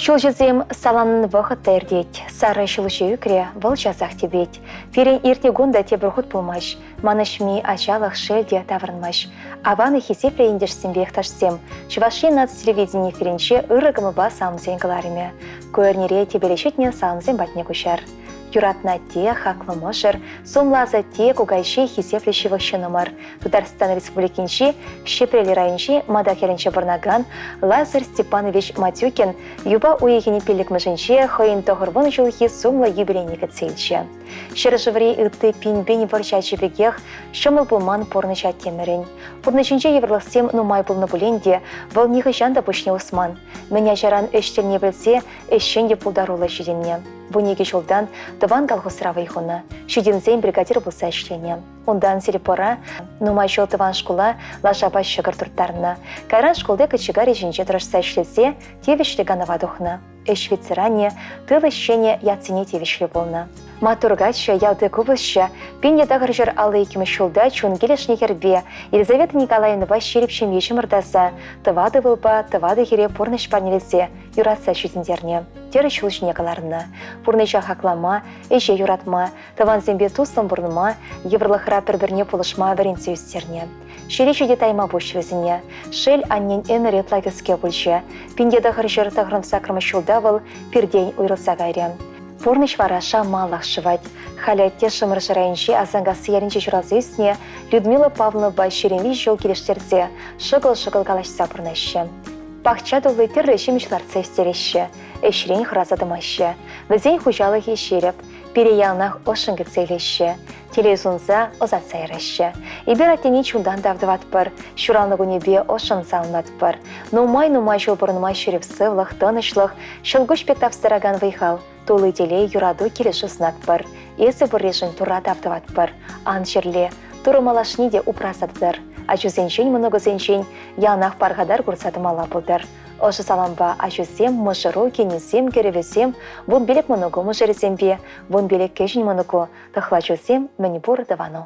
Ҫулҫӑсем саланнӑ вӑхӑт та иртет. Сарӑ ҫулҫӑ ӳкрӗ, вӑл часах типет. Пирӗн иртнӗ кун та тепӗр хут пулмасть. Манӑҫми ачалӑх шел те таврӑнмасть. Аван хисеплӗ ентешсемпе йӑхташсем, Чӑваш Ен наци телевидени эфирӗнче ырӑ кӑмӑлпа саламсен кӑларӑмӗ. Ку эрнере тӗпеле ҫитнӗ саламсем патне куҫар. Юратнӑ атте, хаклӑ мӑшӑр, сумлӑ асатте, кукаҫи, хисеплӗ ҫывӑх ҫыннӑмӑр. Тутарстан Республикинчи Ҫӗпрел районӗнчи Матак ялӗнче пурӑнакан Лазарь Степанович Матюкин юпа уйӑхӗн пиллӗкмӗшӗнче хӑйӗн 90 ҫулхи сумлӑ юбилейне кӗтсе илчӗ. Ҫӗршыври ытти пин-пин вӑрҫӑ ачи пекех ҫӑмӑл пулман пурнӑҫ аттемӗрӗн. Пурнӑҫӗнче йывӑрлӑхсем нумай пулнӑ пулин те вӑл нихӑҫан та пуҫне усман. Мӗн ачаран ӗҫ тӗлне пӗлсе ӗҫчен те пултаруллӑ ҫитӗннӗ. 12 ҫултан тӑван колхозра вӑй хунӑ, ҫитӗнсен бригадир пулса ӗҫленӗ. Унтан сельпора нумай ҫул тӑван шкула лашапа ҫӑкӑр турттарнӑ. Кайран шкулти кочегар ӗҫӗнче тӑрӑшса ӗҫлесе тивӗҫлӗ канӑва тухнӑ. Ӗҫ ветеранӗ, тыл ӗҫченӗ ятсене тивӗҫлӗ пулнӑ. Маттур каччӑ, ялти купӑсҫӑ, 1952 ҫулта чун килӗшнӗ хӗрпе Елизавета Николаевнӑпа ҫирӗп ҫемье чӑмӑртаса, тӑватӑ ывӑлпа тӑватӑ хӗре пурнӑҫ парнелесе юратса ҫитӗнтернӗ. Тӗрӗс ҫул ҫине кӑларнӑ. Пурнӑҫа хаклама, ӗҫе юратма, тӑвансемпе туслӑн пурӑнма, йывӑрлӑхра пӗр-пӗрне пулӑшма вӗрентсе ӳстернӗ. Ҫӗре ҫити тайма пуҫ вӗсене. Шел, аннен ӗмӗрӗ ытла кӗске пулчӗ. 1998 ҫулта вӑл пиртен уйрӑлса кайрӗ. Пурнӑҫ вара шамаллах шӑвать. Халӗ атте Шӑмӑршӑ районӗнчи Асанкасси ялӗнче ҫуралса ӳснӗ Людмила Павловнӑпа 23 ҫул килӗштерсе, шӑкӑл-шӑкӑл калаҫса пурӑнаҫҫӗ. Пахча тулли тӗрлӗ ҫимӗҫ лартса ӳстереҫҫӗ, ӗҫрен хӑраса тӑмаҫҫӗ. Вӗсен хуҫалӑхӗ ҫирӗп, пире яланах ӑшшӑн кӗтсе илеҫҫӗ, телей сунса ӑсатса яраҫҫӗ. Эпир аттене чунтан тав тӑватпӑр, ҫуралнӑ кунӗпе ӑшшӑн саламлатпӑр. Нумай-нумай ҫул пурӑнма ҫирӗп сывлӑх, тӑнӑҫлӑх, ҫӑлкуҫ пек тапса вӑй-хал, тулли телей, юрату, килӗшӳ сунатпӑр. Эсӗ пурришӗн Турра тав тӑватпӑр. Ан чирле, Турӑ малашне те упраса тӑтӑр. Ачусенчен, мӑнукусенчен яланах пархатар курса тӑмалла пултӑр. Ӑшӑ салампа ачусем, мӑшӑру, кинӗсем, кӗрӗвӗсем, 15 мӑнуку мӑшӑрӗсемпе, 15 кӗҫӗн мӑнуку, тӑхлачусем, мӗнпур тӑвану.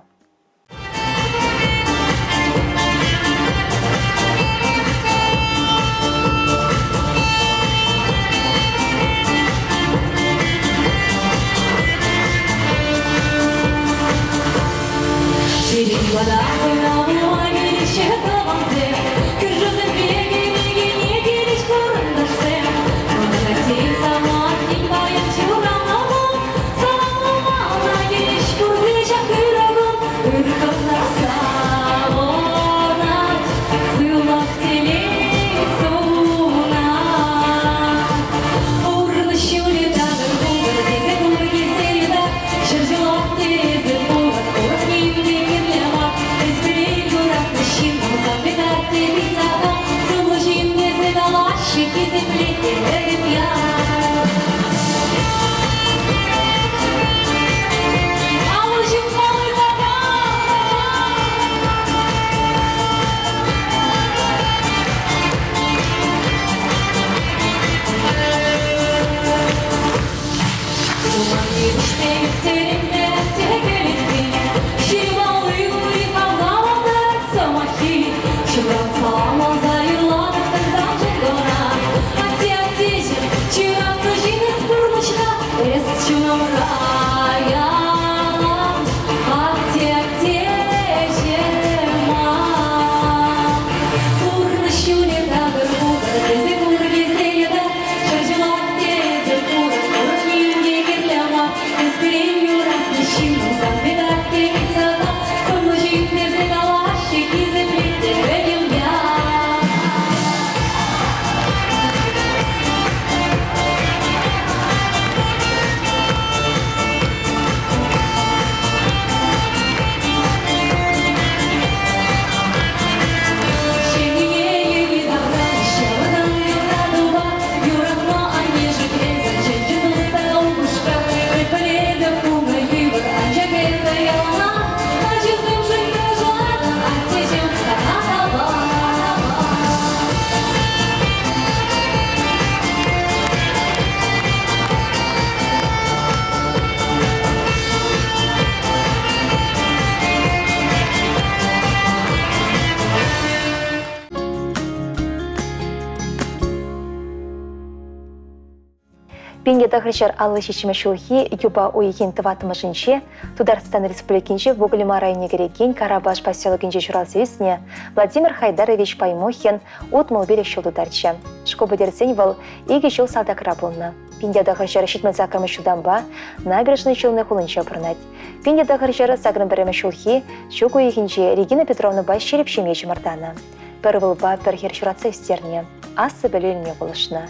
1957 ҫулхи юпа уйӑхӗн тӑваттӑмӗшӗнче Тутарстан Республикинчи Бугульма районне кӗрекен Карапаш поселокӗнче ҫуралса ӳснӗ Владимир Хайдарович Паймухин 65 ҫул тутарчӗ. Шкул пӗтерсен вӑл икӗ ҫул салтакра пулнӑ. 1978 ҫултанпа Набережнӑй Челны хулинче пурӑнать. 1981 ҫулхи чӳк уйӑхӗнче Регина Петровнӑпа ҫирӗп ҫемье чӑмӑртанӑ. Пӗр ывӑлпа пӗр хӗр ҫуратса ӳстернӗ, аслӑ пӗлӳ илме пулӑшнӑ.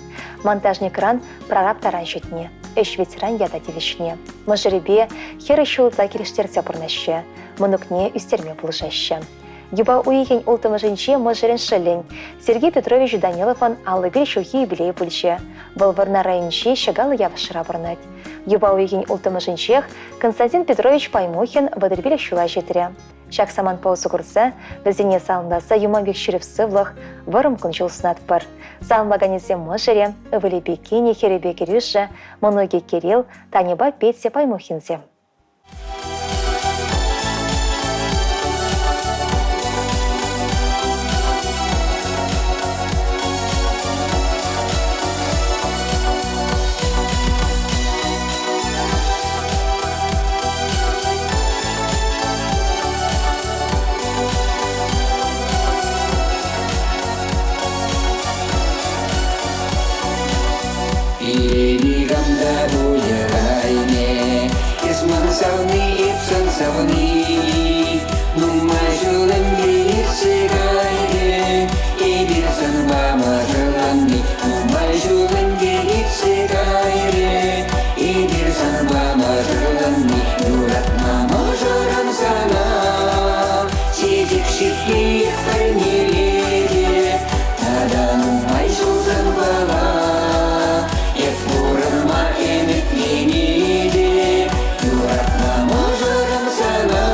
Монтажникран прораб таран ҫитнӗ, ӗҫ ветеран ята тивӗҫнӗ. Мӑшӑрӗпе хӗрӗ ҫулла килӗштерсе пурӑнаҫҫӗ, мӑнукне ӳстерме пулӑшаҫҫӗ. Юпа уйӑхӗн улттӑмӗшӗнче мӑшӑрӗн шӑллӗн Сергей Петрович Даниловӑн 55 ҫулхи юбилейӗ пулчӗ. Вӑл Вӑрнар районӗнчи Ҫӑкаллӑ Явӑшра пурӑнать. Юпа уйӑхӗн улттӑмӗшӗнчех Константин Петрович Паймухин 35 ҫула ҫитрӗ. Ҫак самантпа усӑ курса вӗсене саламласа юман пек ҫирӗп сывлӑх, вӑрӑм кун-ҫул сунатпӑр. Саламлаканӗсем мӑшӑрӗ, ывӑлӗпе кинӗ, хӗрӗпе кӗрӳшӗ, мӑнукӗ Кирилл, Таньӑпа Петя Паймухинсем. Пире никам та пулӗ Эс ман савни, эп сан савни. Нумай ҫул ӗнтӗ иртсе кайрӗ, Эпир санпа мӑшӑрланни. Нумай ҫул ӗнтӗ иртсе кайрӗ, Эпир санпа мӑшӑрланни. Юратма мӑшӑрӑм сана, Чечек ҫыххи парнелетӗп. Тата нумай ҫул санпала Эп пурӑнма ӗмӗтленетӗп. Юратма мӑшӑрӑм сана,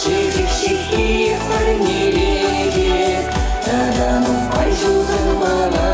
Чечек ҫыххи парнелетӗп. Тата нумай ҫул санпала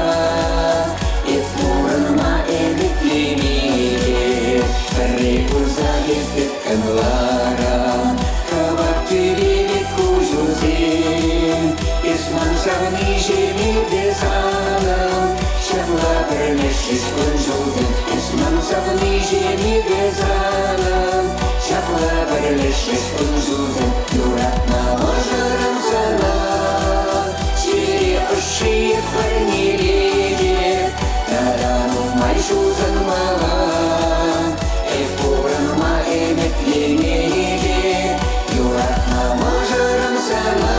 Эп пурӑнма ӗмӗтленетӗп. Пӗрре курса эп тыткӑнларам, Кӑвак тӳпе пек куҫусем. Эс ман савниҫӗм те санӑн, Ҫапла пӗрлешрӗҫ кун-ҫулсем. Эс ман савниҫӗм те санӑн, Ҫапла пӗрлешрӗҫ кун-ҫулсем. Юратнӑ мӑшӑрӑм сана, Чӗре ӑшши парнелетӗп. Тата нумай ҫулсан мала, Эп пурӑнма ӗмӗтленетӗп. Юратнӑ мӑшӑрӑм сана,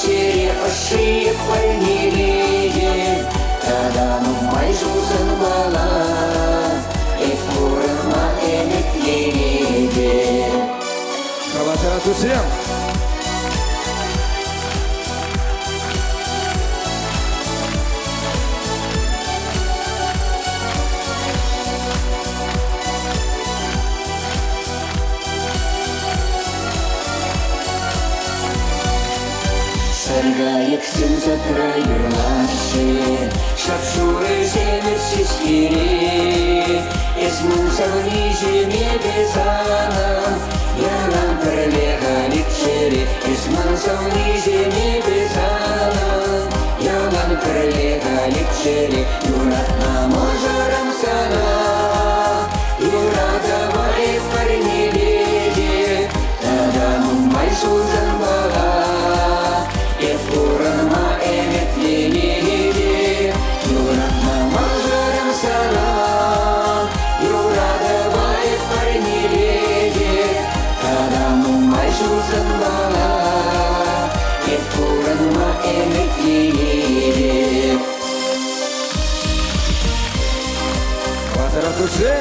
Чӗре ӑшши парнелетӗп. Тата нумай ҫулсан мала, Эп пурӑнма ӗмӗтленетӗп. Калаҫара туссем! Саркайӑксем садра юрлаҫҫӗ, Шап-шурӑ ҫемӗр ҫеҫкере. Эс ман савниҫӗм, эпӗ санӑн, Ялан пӗрле халиччӗре. Эс ман савниҫӗм, эпӗ санӑн, Ялан пӗрле халиччӗре. Юратнӑ мӑшӑрӑм сана, Юратӑва эп парнелетӗп. Тата нумай ҫултанпала Эп пурӑнма ӗмӗтленетӗп. Юратнӑ мӑшӑрӑм сана, Юратӑва эп парнелетӗп. Тата нумай ҫултанпала Эп пурӑнма ӗмӗтленетӗп. Хватера души!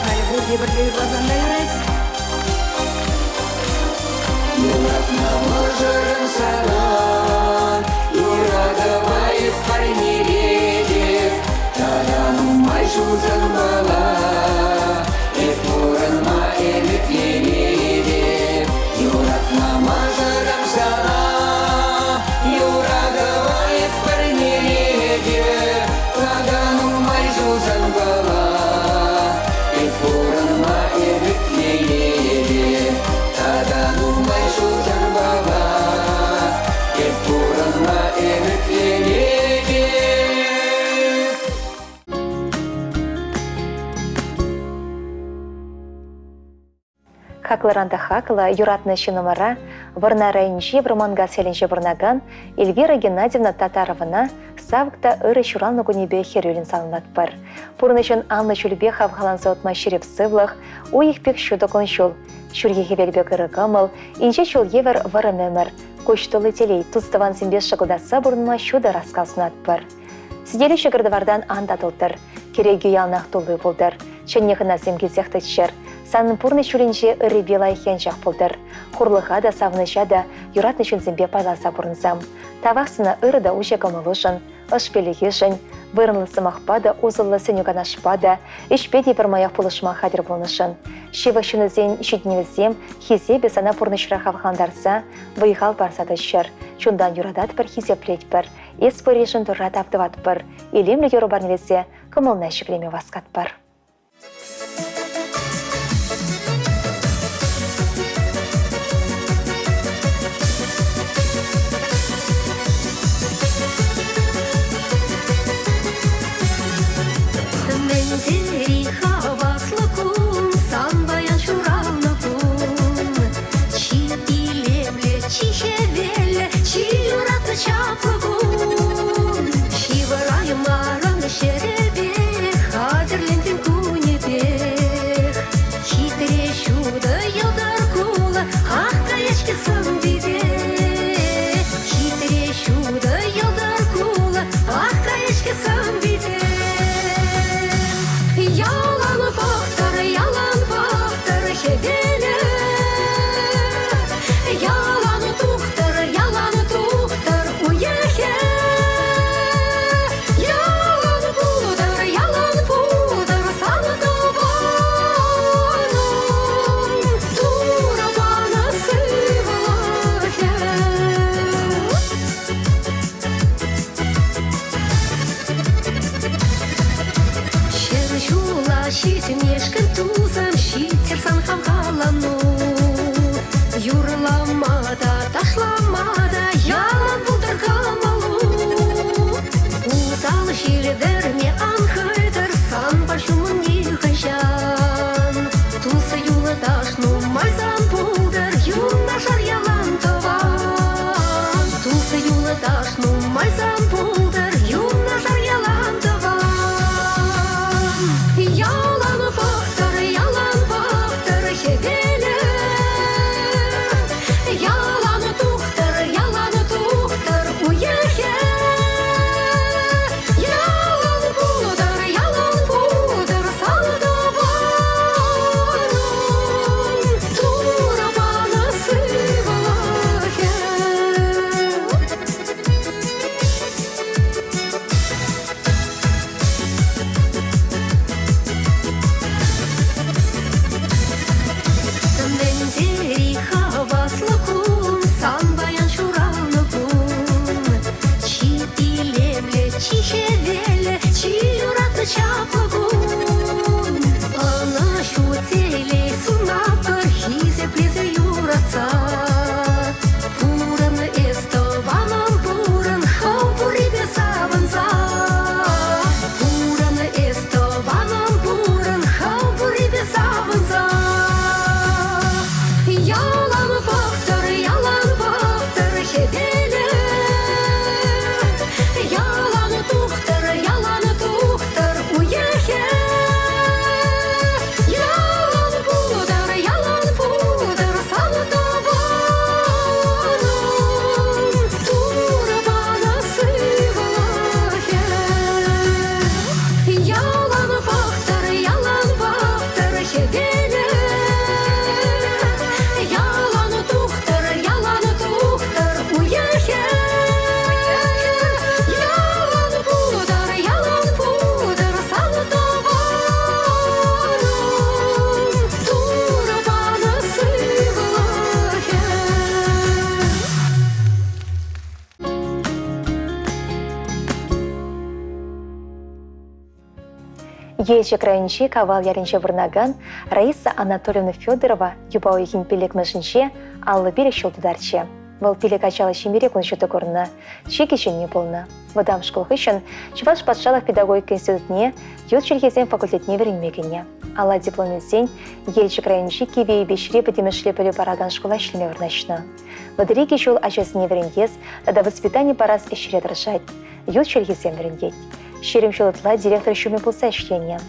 Халӗ пурте пӗрле юрласан та юрать. Юратнӑ мӑшӑрӑм сана, Юратӑва эп парнелетӗп. Тата нумай ҫултанпала Эп пурӑнма ӗмӗтленетӗп. Юратнӑ мӑшӑрӑм сана, Юратӑва эп парнелетӗп. Тата нумай ҫултанпала Эп пурӑнма ӗмӗтленетӗп. Хаклӑран та хаклӑ, юратнӑ ҫыннӑмӑра Вӑрнар районӗнчи Вӑрманкас ялӗнче пурӑнакан Эльвира Геннадьевна Татаровӑна савӑк та ырӑ ҫуралнӑ кунӗпе хӗрӳллӗн саламлатпӑр. Пурнӑҫӑн анлӑ ҫулӗпе хавхаланса утма ҫирӗп сывлӑх, уйӑх пек ҫутӑ кун-ҫул, ҫурхи хӗвел пек ырӑ кӑмӑл, инҫе ҫул евӗр вӑрӑм ӗмӗр, куҫ тулли телей, тус-тӑвансемпе шӑкӑлтатса пурӑнма ҫутӑ раскал сунатпӑр. Сӗтеле ҫӑкӑр-тӑвартан ан татӑлтӑр, кӗрекӳ яланах тулли пултӑр, чӗннӗ хӑнасем килсех тӑччӑр. Санӑн пурнӑҫ ҫулӗнче ыррипе лайӑххи анчах пултӑр. Хурлӑха та, савӑнӑҫа та юратнӑ ҫынсемпе пайласа пурӑнсам. Тавах сана ырӑ та уҫӑ кӑмӑлушӑн, ӑш-пиллӗхӳшӗн, вырӑнлӑ сӑмахпа та, усӑллӑ сӗнӳ-канашпа та, ӗҫпе те пӗрмаях пулӑшма хатӗр пулнӑшӑн. Ҫывӑх ҫыннусен ҫитӗнӗвӗсем, хисепӗ сана пурнӑҫра хавхалантарса, вӑй-хал парса тӑччӑр. Чунтан юрататпӑр, хисеплетпӗр. Эс пурришӗн Турра тав тӑватпӑр, илемлӗ юрӑ парнелесе кӑмӑлна ҫӗклеме васкатпӑр. Мӗн тери хаваслӑ кун, сан паян ҫуралнӑ кун. Чи илемлӗ, чи хӗвеллӗ, чи юратнӑ чаплӑ кун. Ҫывӑраймарӑн ҫӗрӗпе, хатӗрлентӗн кунӗпех. Хитре ҫутӑ йӑлтӑр кулӑ, ах каять-ҫке сӑн-пите. Хитре ҫутӑ йӑлтӑр кулӑ, ах каять-ҫке сӑн-пите. Ялан пӑхтӑр, ялан пӑхтӑр хӗвелӗ. Ялан тухтӑр, ялан тухтӑр уйӑхӗ. Ялан пултӑр, ялан пултӑр сан тӑванӑм. Турӑ панӑ сывлӑхӗ. Ҫӗр ҫула ҫитмешкӗн тусӑм ҫиттӗр сан хавхалану. Юрлама та, ташлама та ялан пултӑр кӑмӑлу. Усал ҫил-вӗрме ан хӑйтӑр санпа ҫумӑн нихӑҫан. Тус юлташ нумай сан пултӑр, юнашар ялан тӑван. Тус юлташ нумай сан пултӑр, юнашар ялан тӑван. Ялан пӑхтӑр, ялан пӑхтӑр хӗвелӗ. Ялан тухтӑр, ялан тухтӑр уйӑхӗ. Ялан пултӑр, ялан пултӑр сан тӑванӑм. Турӑ панӑ сывлӑхӗ. Мӗн тери хаваслӑ кун, сан паян ҫуралнӑ кун. Чи илемлӗ, чи хӗвеллӗ, чи юратнӑ чаплӑ кун. Ӑнӑҫу, телей сунатпӑр хисеплесе юратса. Пурӑн эс, тӑванӑм, пурӑн, хӑв пуррипе савӑнса. Пурӑн эс, тӑванӑм, пурӑн, хӑв пуррипе савӑнса. Ялан пӑхтӑр, ялан пӑхтӑр хӗвелӗ. Ялан тухтӑр, ялан тухтӑр уйӑхӗ. Ялан пултӑр, ялан пултӑр сан тӑванӑм. Турӑ панӑ сывлӑхӗ. Ялан пӑхтӑр, ялан пӑхтӑр хӗвелӗ. Ялан тухтӑр, ялан тухтӑр уйӑхӗ. Ялан пултӑр, ялан пултӑр сан тӑванӑм. Турӑ панӑ сывлӑхӗ. Елчӗк районӗнчи Кавал ялӗнче пурӑнакан Раиса Анатольевна Федорова юпа уйӑхӗн пиллӗкмӗшӗнче 55 ҫул тутарчӗ. Вӑл пилӗк ачаллӑ ҫемьере кун ҫути курнӑ, чи кӗҫӗнни пулнӑ. Вӑтам шкул хыҫҫӑн Чӑваш патшалӑх педагогика институтне ют чӗлхесен факультетне вӗренме кӗнӗ. Алла диплом илсен Елчӗк районӗнчи Кивӗ Эйпеҫре пӗтӗмӗшле пӗлӳ паракан шкула ӗҫлеме вырнаҫнӑ. 32 ҫул ачасене вӗрентес тата воспитани парас ӗҫре тӑрӑшать, ют чӗлхесем вӗрентет. 20 ҫул ытла директор ҫумӗ пулса ӗҫленӗ.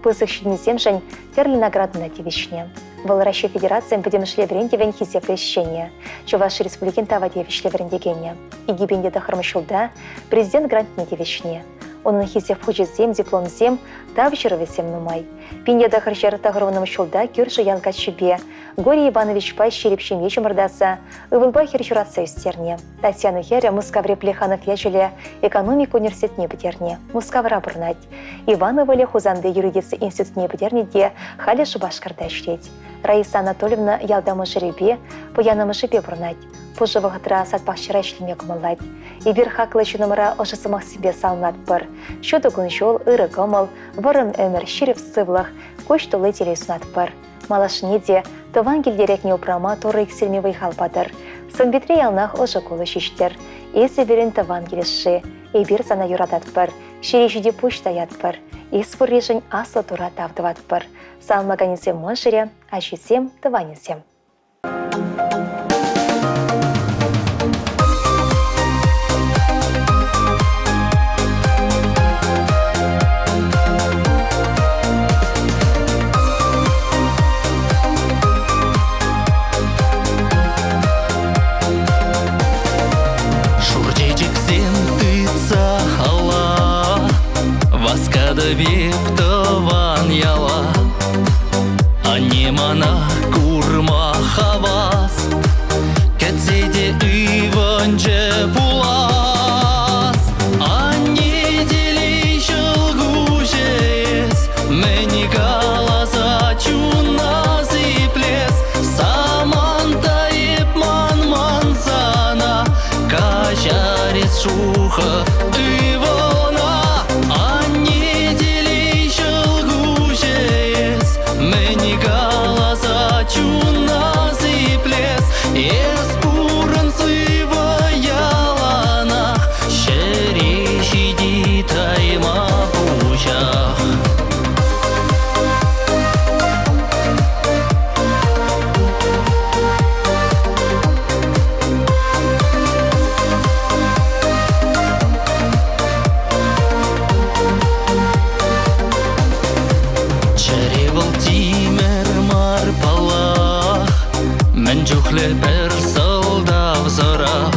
Пысӑк ҫитӗнӳсемшӗн тӗрлӗ наградӑна тивӗҫнӗ. Вӑл Раҫҫей Федерацийӗн пӗтӗмӗшле вӗрентӗвӗн хисеплӗ ӗҫченӗ, Чӑваш Республикин тава тивӗҫлӗ вӗрентекенӗ. 2009 ҫулта президент грантне тивӗҫнӗ. Унӑн хисеп хучӗсем, дипломсем, тав ҫырӑвӗсем нумай. 1990 ҫулта кӳршӗ ял каччипе Гурий Ивановичпа ҫирӗп ҫемье чӑмӑртаса, ывӑлпа хӗр ҫуратса ӳстернӗ. Татьяна хӗрӗ Мускаври Плеханов ячӗллӗ экономика университетне пӗтернӗ, Мускавра пурӑнать. Иван ывӑлӗ Хусанти юридици институтне пӗтернӗ те халӗ Шупашкарта ӗҫлет. Раиса Анатольевна ялта мӑшӑрӗпе, пӑянамӑшӗпе пурӑнать. Пушӑ вӑхӑтра сад-пахчара ӗҫлеме кӑмӑллать. Эпир хаклӑ ҫыннӑмӑра ӑшӑ сӑмахсемпе саламлатпӑр. Ҫутӑ кун-ҫул, ырӑ кӑмӑл, вӑрӑм ӗмӗр, ҫирӗп сывлӑх, куҫ тулли телей сунатпӑр. Малашне те тӑван килтерекне упрама Турӑ иксӗлми вӑй-хал патӑр. Сӑн-питре яланах ӑшӑ кулӑ ҫиҫтӗр. Эсӗ пирӗн тӑван килӗшши. Эпир сана юрататпӑр, ҫӗре ҫити пуҫ таятпӑр. Эс пурришӗн аслӑ Тура тав тӑватпӑр. Саламлаканӗсем мӑшӑрӗ, ачисем, тӑванӗсем. Шур чечексем тытса алла Васкатӑп эп тӑван яла. Анне мана курма хавас, Кӗтсе те ывӑнчӗ пулас. Анне телей ҫӑлкуҫӗ эс, Мӗн каласа чунна сиплес, Саманта эп манман сана, Каҫар эс шухӑ ывӑлна. Анне телей ҫӑлкуҫӗ эс, Мӗн каласа чунна сиплес, Эс пурӑн сывӑ яланах, Ҫӗре ҫити тайма пуҫах. Чӗре вӑл тимӗр мар паллах, Мӗн чухлӗ пӗр сӑлтавсӑрах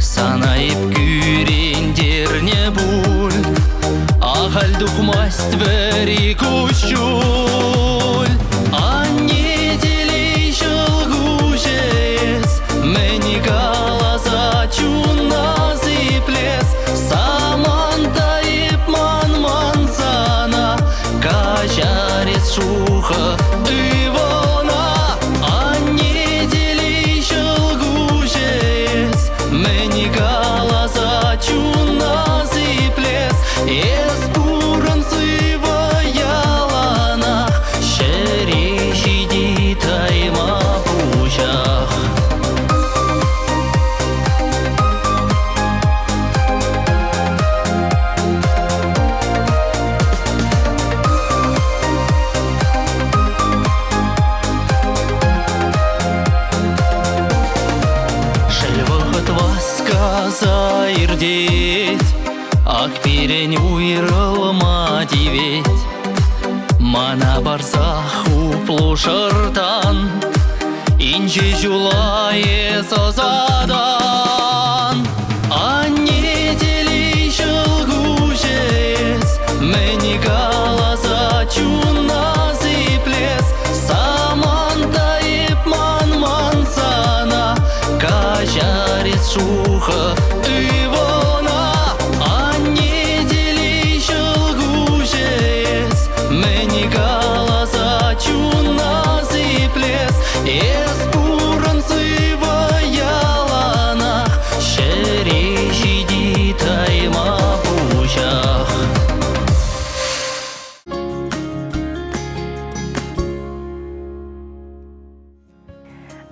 Сана эп кӳрентернӗ пуль, Ахаль тухмасть вӗри куҫҫуль. Анне телей ҫӑлкуҫӗ эс, Мӗн каласа чунна сиплес, Саманта эп манман сана, Каҫар эс шухӑ ывӑлна. Анне телей ҫӑлкуҫӗ эс, Мӗн каласа чунна сиплес, Эс пурӑн сывӑ яланах, Ҫӗре ҫити тайма пуҫах. Шел вӑхӑт васкаса иртет, Ак пирӗн уйрӑлма тивет. Мана парса хуплу шӑртан, Инҫе ҫула эс ӑсатан. Анне телей ҫӑлкуҫӗ эс, Мӗн каласа чунна сиплес, Саманта эп манман сана, Каҫар эс шухӑ ывӑлна. Анне телей ҫӑлкуҫӗ эс, Мӗн каласа чунна сиплес, Эс пурӑн сывӑ яланах.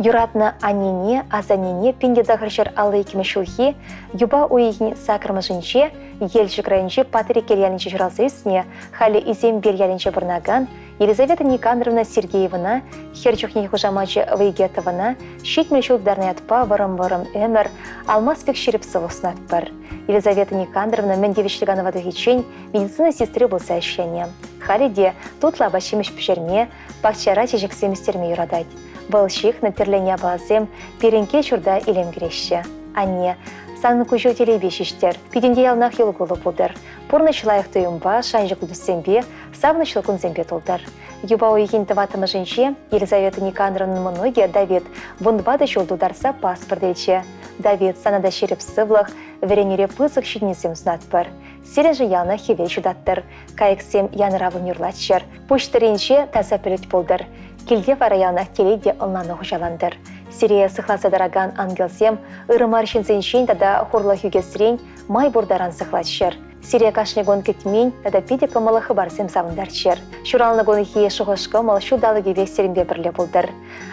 Юратнӑ аннене, асаннене 1952 ҫулхи юпа уйӑхӗн саккӑрмӗшӗнче Елчӗк районӗнчи Патреккел ялӗнче ҫуралса ӳснӗ, халӗ Исемпел ялӗнче пурӑнакан Елизавета Никандровна Сергеевӑна, хӗр чухнехи хушамачӗ Вейгетовӑна, 70 ҫул тутарнӑ ятпа вӑрӑм-вӑрӑм ӗмӗр, алмаз пек ҫирӗп сывлӑх сунатпӑр. Елизавета Никандровна мӗн тивӗҫлӗ канӑва тухиччен медицина сестри пулса ӗҫленӗ. Халӗ те тутлӑ апат-ҫимӗҫ пӗҫерме, пахчара чечексем ӳстерме юратать. Вӑл ҫыхнӑ тӗрлӗ япаласем пирӗн кил-ҫурта илем кӳреҫҫӗ. Анне, санӑн куҫу телейпе ҫиҫтӗр, питӗнте яланах йӑл кулӑ пултӑр. Пурнӑҫ лайӑх туйӑмпа, шанчӑклӑ туссемпе, савӑнӑҫлӑ кунсемпе тултӑр. Юпа уйӑхӗн тӑваттӑмӗшӗнче Елизавета Никандровнӑн мӑнукӗ Давид 14 ҫул тултарса паспорт илчӗ. Давид, сана та ҫирӗп сывлӑх, вӗренӳре пысӑк ҫитӗнӳсем сунатпӑр. Сирӗншӗн яланах хӗвел ҫутаттӑр, кайӑксем янӑравлӑн юрлаччӑр, пуҫ тӑрринче таса пӗлӗт пултӑр. Килте вара яланах телей те ӑнлану хуҫалантӑр. Сире сыхласа тӑракан ангелсем ырӑ мар ҫынсенчен тата хурлӑх ӳкесрен май пур таран сыхлаччӑр. Сире кашни кун кӗтмен тата питӗ кӑмӑллӑ хыпарсем савӑнтарччӑр. Ҫуралнӑ кунхи шухӑш-кӑмӑл ҫулталӑкӗпех сирӗнпе пӗрле пултӑр.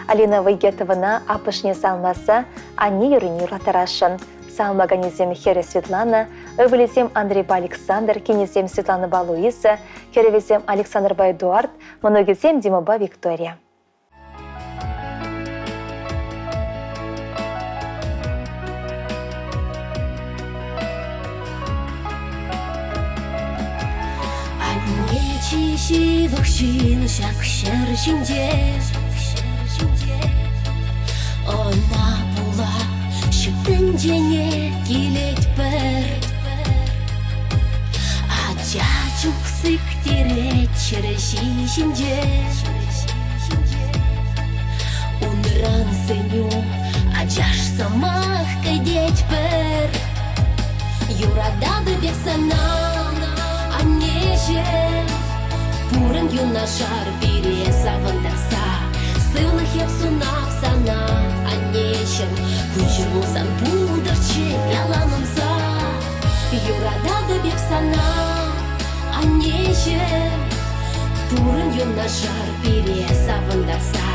Алина Войгетовӑна аппӑшне саламласа анне юррине юрлаттарасшӑн. Саламлаканӗсем хӗрӗ Светлана, ывӑлӗсем Андрейпа Александр, кинӗсем Светланӑпа Луиза, хӗрӗвӗсем Александрпа Эдуард, мӑнукӗсем Димӑпа Виктория. Анне чи ҫывӑх ҫын ҫак ҫӗр ҫинче. Ӑна пула ҫут тӗнчене килетпӗр. Ача чух сиктерет ҫӗр ҫинче. Унран сӗнӳ ачаш сӑмах кӗтетпӗр. Юрататӑп эп сана, аннеҫӗм. Пурӑн юнашар пире савӑнтарса. Сывлӑх эп сунап сана, аннеҫӗм. Куҫӑр пулсан пултӑрччӗ ялан ӑнса. Юрататӑп эп сана, аннеҫӗм. Пурӑн юнашар пире савӑнтарса.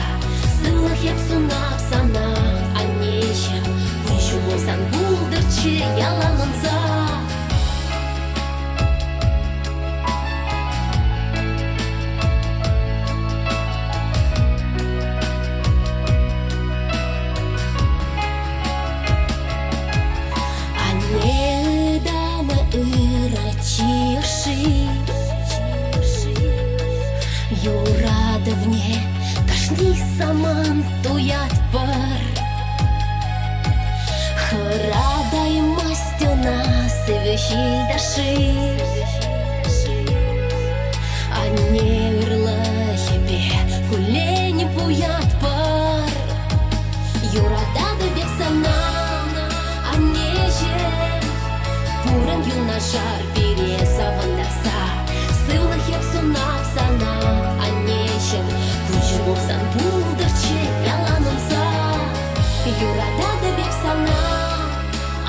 Сывлӑх эп сунап сана, аннеҫӗм. Куҫу пулсан пултӑрччӗ ялан ӑнса. Анне ытамӗ ырӑ чыши, Юратӑвне кашни самант туятпӑр. Хӑратаймасть ӑна сивӗ ҫил ташши. Анне ырлӑхӗпе куллен пуятпӑр. Юрататӑп эп сана, аннеҫӗм. Пурӑн юнашар пире савӑнтарса. Сывлӑх эп сунап сана, аннеҫӗм. Куҫу пулсан пултӑрччӗ ялан ӑнса. Юрататӑп эп сана,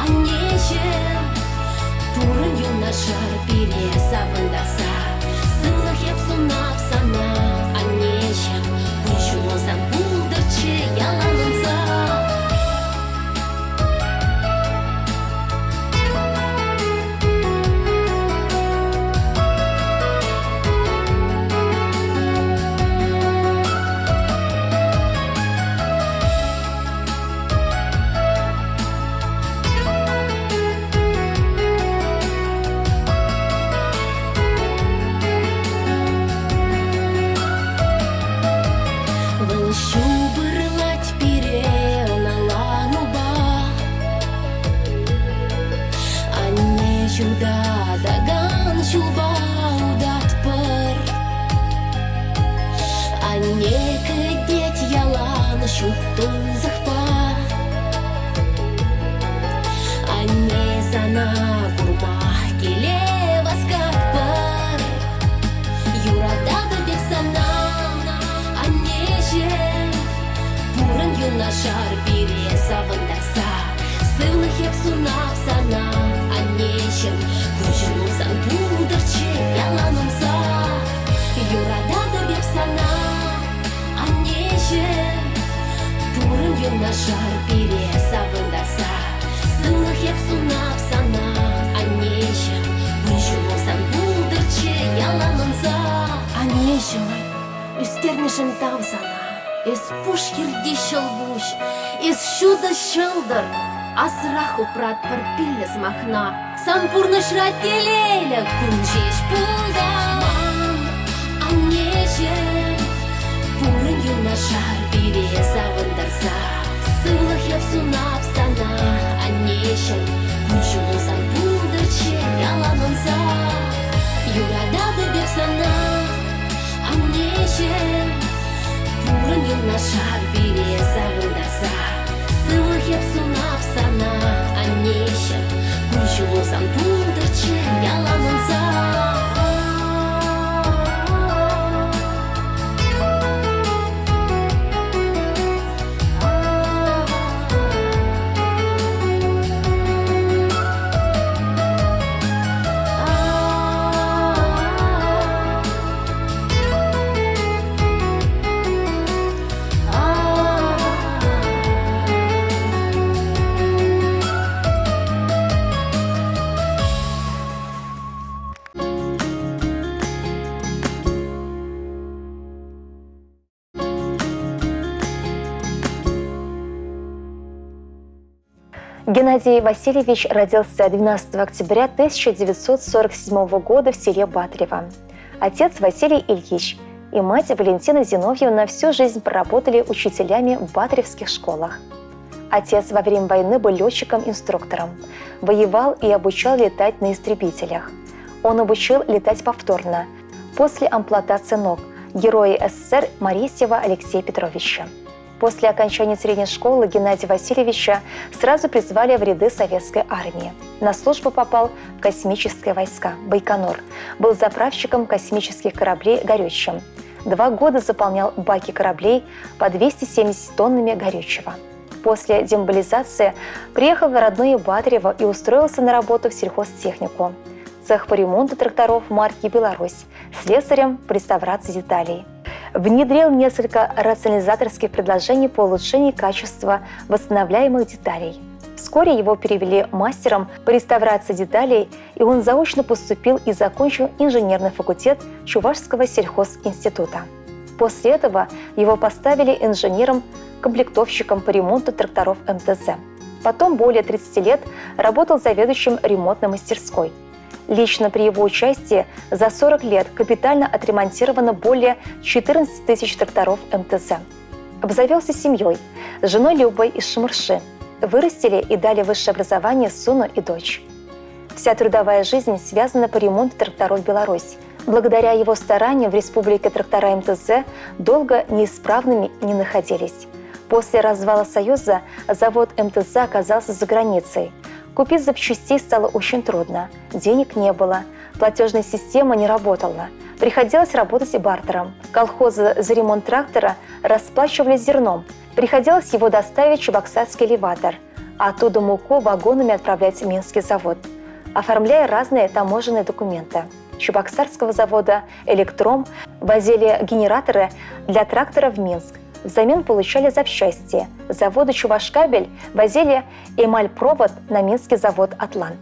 аннеҫӗм. Пурӑн юнашар пире савӑнтарса. Сывлӑх эп сунап сана, аннеҫӗм. Куҫу пулсан пултӑрччӗ ялан ӑнса. юнашар пире савӑнтарса. Сывлӑх эп сунап сана, аннеҫӗм, кун-ҫулу сан пултӑрччӗ ялан ӑнса. Аннеҫӗм, ӳстернӗшӗн тав сана. Эс пуш хирти ҫӑлкуҫ, эс ҫутӑ ҫӑлтӑр. Асрах упратпӑр пиллӗ сӑмахна. Сан пурнӑҫра телейлӗ кун ҫеҫ пултӑр. Аннеҫӗм, пурӑн юнашар пире савӑнтарса. Сывлӑх эп сунап сана, аннеҫӗм, кун-ҫулу сан пултӑрччӗ ялан ӑнса. Юрататӑп эп сана, аннеҫӗм, пурӑн юнашар пире савӑнтарса. Сывлӑх эп сунап сана, аннеҫӗм, кун-ҫулу сан пултӑрччӗ ялан ӑнса. Геннадий Васильевич родился 12 октября 1947 года в селе Батрево. Отец Василий Ильич и мать Валентина Зиновьевна всю жизнь проработали учителями в батревских школах. Отец во время войны был летчиком-инструктором. Воевал и обучал летать на истребителях. Он обучил летать повторно, после амплантации ног героя СССР Моресьева Алексея Петровича. После окончания средней школы Геннадия Васильевича сразу призвали в ряды советской армии. На службу попал в космические войска «Байконур». Был заправщиком космических кораблей «Горючим». 2 года заполнял баки кораблей по 270 тоннами горючего. После демобилизации приехал в родное Батырево и устроился на работу в сельхозтехнику. Цех по ремонту тракторов марки «Беларусь», слесарем по реставрации деталей. Внедрил несколько рационализаторских предложений по улучшению качества восстанавливаемых деталей. Вскоре его перевели мастером по реставрации деталей, и он заочно поступил и закончил инженерный факультет Чувашского сельхозинститута. После этого его поставили инженером-комплектовщиком по ремонту тракторов МТЗ. Потом более 30 лет работал заведующим ремонтной мастерской. Лично при его участии за 40 лет капитально отремонтировано более 14 тысяч тракторов МТЗ. Обзавелся семьей, с женой Любой из Шамурши. Вырастили и дали высшее образование сыну и дочь. Вся трудовая жизнь связана по ремонту тракторов «Беларусь». Благодаря его стараниям в республике трактора МТЗ долго неисправными не находились. После развала Союза завод МТЗ оказался за границей. Купить запчастей стало очень трудно. Денег не было. Платежная система не работала. Приходилось работать и бартером. Колхозы за ремонт трактора расплачивались зерном. Приходилось его доставить в Чебоксарский элеватор, а оттуда муку вагонами отправлять в Минский завод, оформляя разные таможенные документы. Чебоксарского завода «Электром» возили генераторы для трактора в Минск. Взамен получали запчасти. Завода «Чувашкабель» возили эмаль-провод на Минский завод «Атлант».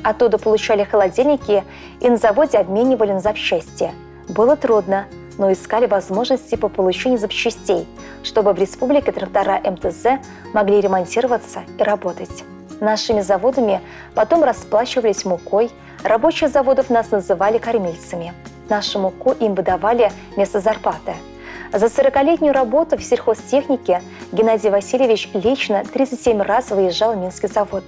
Оттуда получали холодильники и на заводе обменивали на запчасти. Было трудно, но искали возможности по получению запчастей, чтобы в республике трактора МТЗ могли ремонтироваться и работать. Нашими заводами потом расплачивались мукой, рабочие заводов нас называли кормильцами. Нашу муку им выдавали вместо зарплаты. За 40-летнюю работу в сельхозтехнике Геннадий Васильевич лично 37 раз выезжал в Минский завод.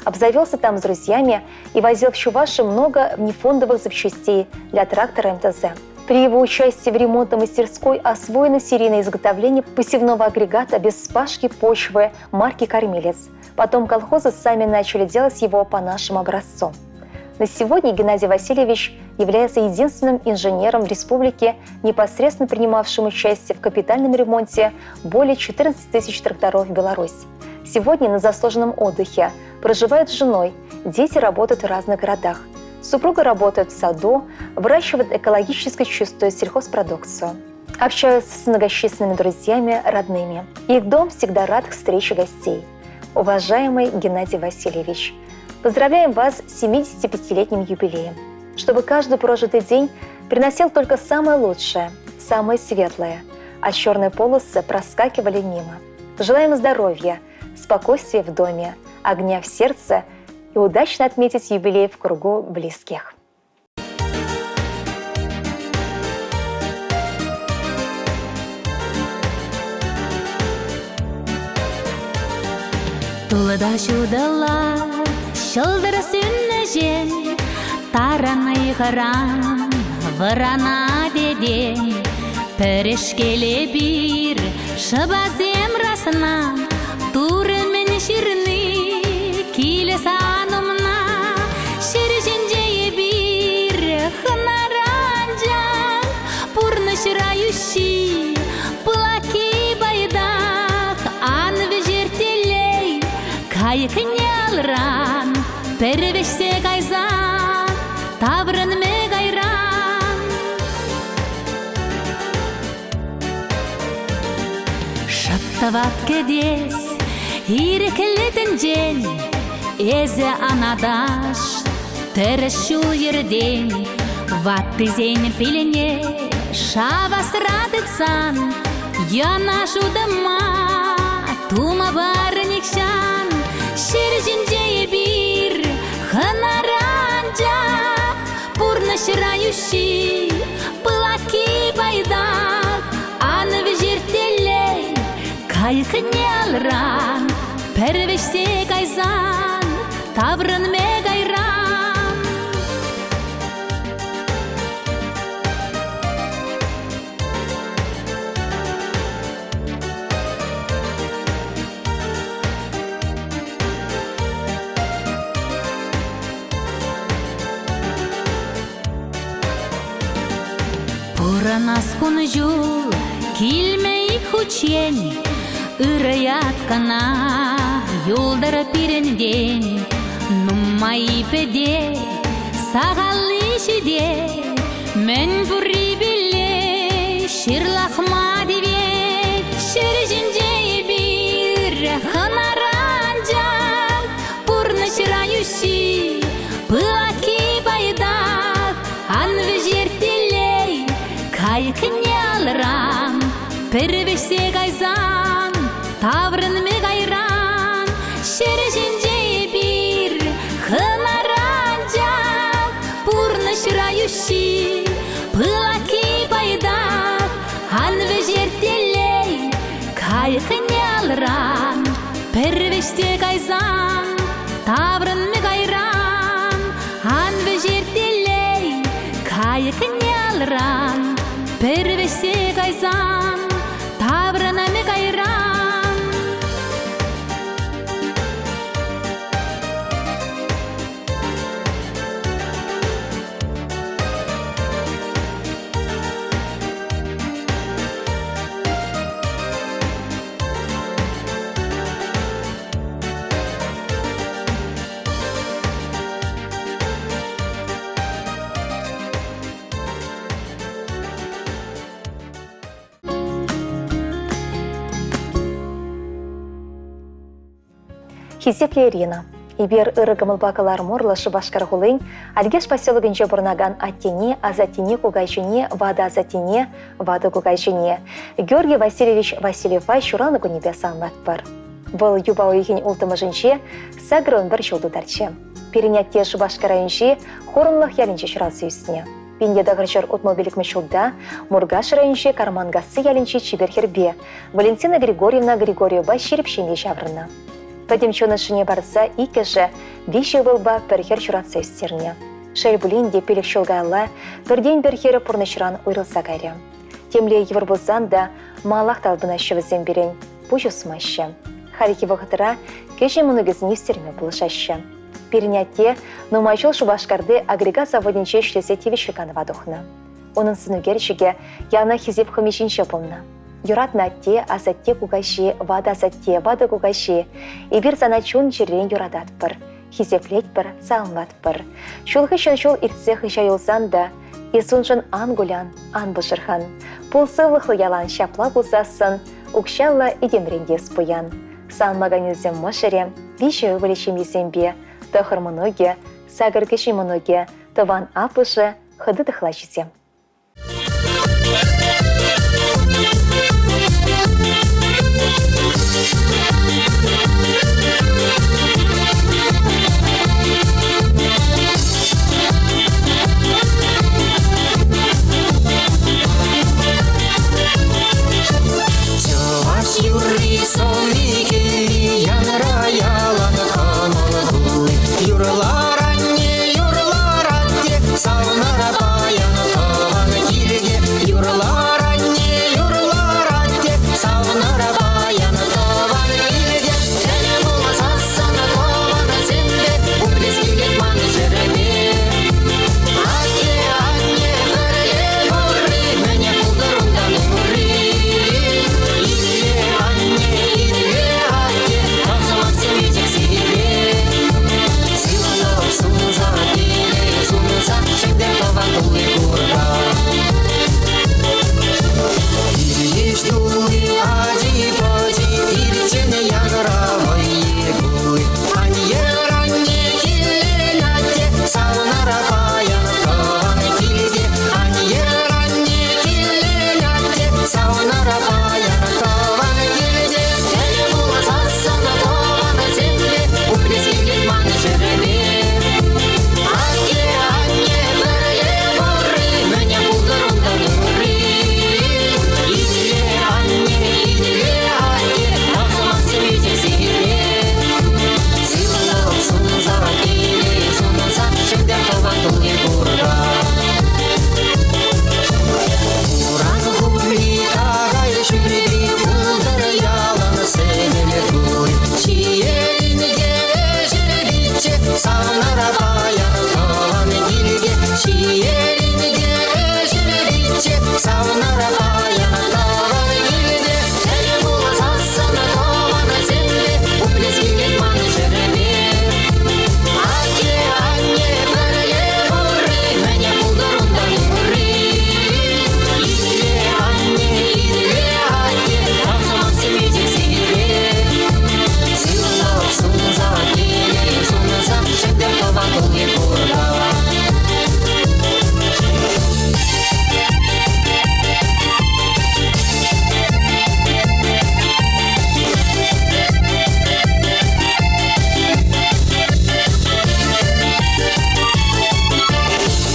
Обзавелся там с друзьями и возил в Чувашию много внефондовых запчастей для трактора МТЗ. При его участии в ремонтной мастерской освоено серийное изготовление посевного агрегата без вспашки почвы марки «Кормилец». Потом колхозы сами начали делать его по нашему образцу. На сегодня Геннадий Васильевич является единственным инженером в республике, непосредственно принимавшим участие в капитальном ремонте более 14 тысяч тракторов в Беларусь. Сегодня на заслуженном отдыхе, проживает с женой, дети работают в разных городах. Супруга работает в саду, выращивает экологически чистую сельхозпродукцию. Общаются с многочисленными друзьями, родными. Их дом всегда рад встрече гостей. Уважаемый Геннадий Васильевич, поздравляем вас с 75-летним юбилеем. Чтобы каждый прожитый день приносил только самое лучшее, самое светлое, а черные полосы проскакивали мимо. Желаем здоровья, спокойствия в доме, огня в сердце и удачно отметить юбилей в кругу близких. Тулӑта ҫутӑла ҫӑлтӑр сӳннӗҫем тарӑн ыйхӑран вӑранать этем. Пӗрешкел эпир шӑпасем расна Турӑ мӗн ҫырни килӗ сан умна. Ҫӗр ҫинче эпир хӑнара анчах, пурнӑҫра йӳҫҫи, пылакки пайтах. Ан вӗҫерт телей кайӑкне алран, пӗр вӗҫсе кайсан таврӑнмӗ кайран. Шӑп тӑват кӗтес ирӗклӗ тӗнчен, Эсӗ ан аташ тӗрӗс ҫул-йӗртен. Ваттисен пилне шавасра тытсан, Йӑнӑш утӑма тума пар нихҫан. Ҫӗр ҫинче эпир хӑнара анчах, Пурнӑҫра йӳҫҫи, пылакки пайтах. Ан вӗҫерт телей кайӑкне алран, Пӗр вӗҫсе кайсан таврӑнмӗ кайран. Пурӑнас кун-ҫул килмӗ-и хуччен, Ырӑ ят кӑна юлтӑр пирӗнтен. Нумай пӗтет, сахалли ҫитет, Мӗн пуррипелле ҫырлахма тивет. Ҫӗр ҫинче эпир хӑнара анчах, Пурнӑҫра йӳҫҫи, пылакки пайтах. Ан вӗҫерт телей кайӑкне алран, Пӗр вӗҫсе кайсан таврӑнмӗ кайран. Ҫӗр ҫинче эпир хӑнара анчах, Пурнӑҫра йӳҫҫи, пылакки пайтах. Ан вӗҫерт телей кайӑкне алран, Пӗр вӗҫсе кайсан таврӑнмӗ кайран. Ан вӗҫерт телей кайӑкне алран, Пӗр вӗҫсе кайсан таврӑнмӗ кайран. Хисеплӗ Ирина, эпир ырӑ кӑмӑлпа кӑларӑм урлӑ Шупашкар хулин Альгеш поселокӗнче пурӑнакан аттене, асаттене, кукаҫине, ватӑ асаттене, ватӑ кукаҫине Георгий Васильевич Васильева ҫуралнӑ кунӗпе саламлатпӑр. Вӑл юпа уйӑхӗн улттӑмӗшӗнче 81 ҫул тутарчӗ. Пирӗн атте Шупашкар районӗнчи Хурӑнлӑх ялӗнче ҫуралса ӳснӗ. 1965 ҫулта Муркаш районӗнчи Карманкасси ялӗнчи чипер хӗрпе Валентина Григорьевна Григорьева ҫирӗп ҫемье ҫаврӑннӑ. Пӗтӗм чун ӑшшине парса иккӗшӗ виҫӗ ывӑлпа пӗр хӗр ҫуратса ӳстернӗ. Шел пулин те пилӗк ҫул каялла пӗртен-пӗр хӗрӗ пурнӑҫран уйрӑлса кайрӗ. Темле йывӑр пулсан та малах талпӑнаҫҫӗ вӗсем пирӗн, пуҫ усмаҫҫӗ. Хальхи вӑхӑтра кӗҫӗн мӑнукӗсене ӳстерме пулӑшаҫҫӗ. Пирӗн атте нумай ҫул Шупашкарти агрегат заводӗнче ӗҫлесе тивӗҫлӗ канӑва тухнӑ. Унӑн сӑнӳкерчӗкӗ яланах хисеп хӑми ҫинче пулнӑ. Юратнӑ атте, асатте, кукаҫи, ватӑ асатте, ватӑ кукаҫи, эпир сана чун-чӗререн юрататпӑр, хисеплетпӗр, саламлатпӑр. Ҫул хыҫҫӑн ҫул иртсе хыҫа юлсан та эс уншӑн ан кулян, ан пӑшӑрхан. Пул сывлӑхлӑ ялан ҫапла пулсассӑн, укҫаллӑ этемрен те эс пуян. Салмаканӗсем мӑшӑрӗ, виҫӗ ывӑлӗ ҫемйисемпе, тӑхӑр мӑнукӗ, сакӑр кӗҫӗн мӑнукӗ, тӑван аппӑшӗ, хытӑ тӑхлачисем. Чӑваш юрри сӑвви кӗвви янра ялан кӑмӑл тулли. Юрлар анне, юрлар атте, савнара паян тӑван килте. Юрлар анне, юрлар атте, савнара паян тӑван килте. Ӗнӗ пулсассӑн тӑвансемпе пуплес килет ман чӗреме. Атте, анне, пӗрле пурри, мӗне пултӑр унтан ырри. Итле, анне, итле, атте, тав сӑмахсем илтех сире. Сывлӑх сунса, телей сунса, ҫӗнтер тӑван тулли курка. Килйыш тулли ачи-пӑчи ирччен янра вӑййи кулли. Аньер, анне, килен атте, савнара паян тӑван килте. Аньер, анне, килен атте, савнара паян тӑван килте. Тӗл пулсассӑн тӑвансемпе пуплес килет ман чӗреме. Атте, анне, пӗрле пурри, мӗне пултӑр унтан ырри. Итле, анне, итле, атте, тав сӑмахсем илтех сире. Сывлӑх сунса, телей сунса, ҫӗнтер тӑван тулли курка. Хуран хуппи какай шӳрпи пултӑр ялан сӗтел тулли. Ҫиелен те ӗҫӗличчӗ санара паян тӑван килте. Ҫиелен те ӗҫӗличчӗ санара паян тӑван килте. Тӗл пулсассӑн тӑвансемпе пуплес килет ман чӗреме. Атте, анне, пӗрле пурри, мӗне пултӑр унтан ырри. Итле, анне, итле, атте, тав сӑмахсем илтех сире. Сывлӑх сунса, телей сунса, ҫӗнтер тӑван тулли курка.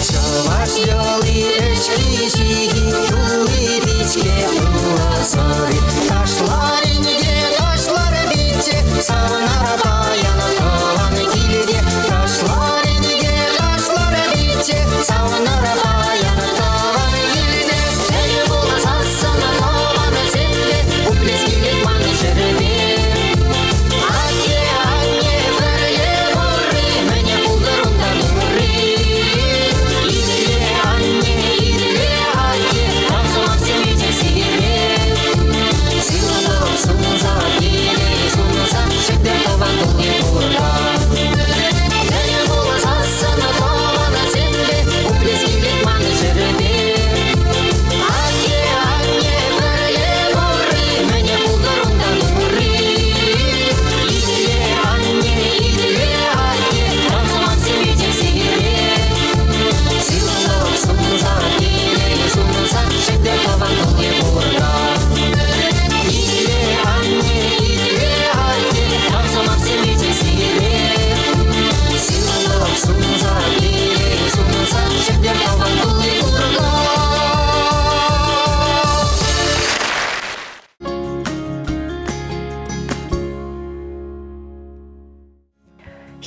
Чӑваш йӑли ӗҫки-ҫики тулли пичке пуласӑр. Ташлар инке, ташлар пичче, савнар паян тӑван килте. Ташлар инке, ташлар пичче, савнар паян тӑван килте. Тӗл пулсассӑн тӑвансемпе пуплес килет ман чӗреме. Атте, анне, пӗрле пурри, мӗне пултӑр унтан ырри. Итле, анне, итле, атте, тав сӑмахсем илтех сире. Сывлӑх сунса, телей сунса, ҫӗнтер тӑван тулли курка. Тӗл пулсассӑн тӑвансемпе пуплес килет ман чӗреме. Атте, анне, пӗрле пурри, мӗне пултӑр унтан ырри. Итле, анне, итле, атте, тав сӑмахсем илтех сире. Сывлӑх сунса, телей сунса, ҫӗнтер тӑван тулли курка. Итле, анне, итле, атте, тав сӑмахсем илтех сире. Сывлӑх сунса, телей сунса, ҫӗнтер тӑван тулли курка.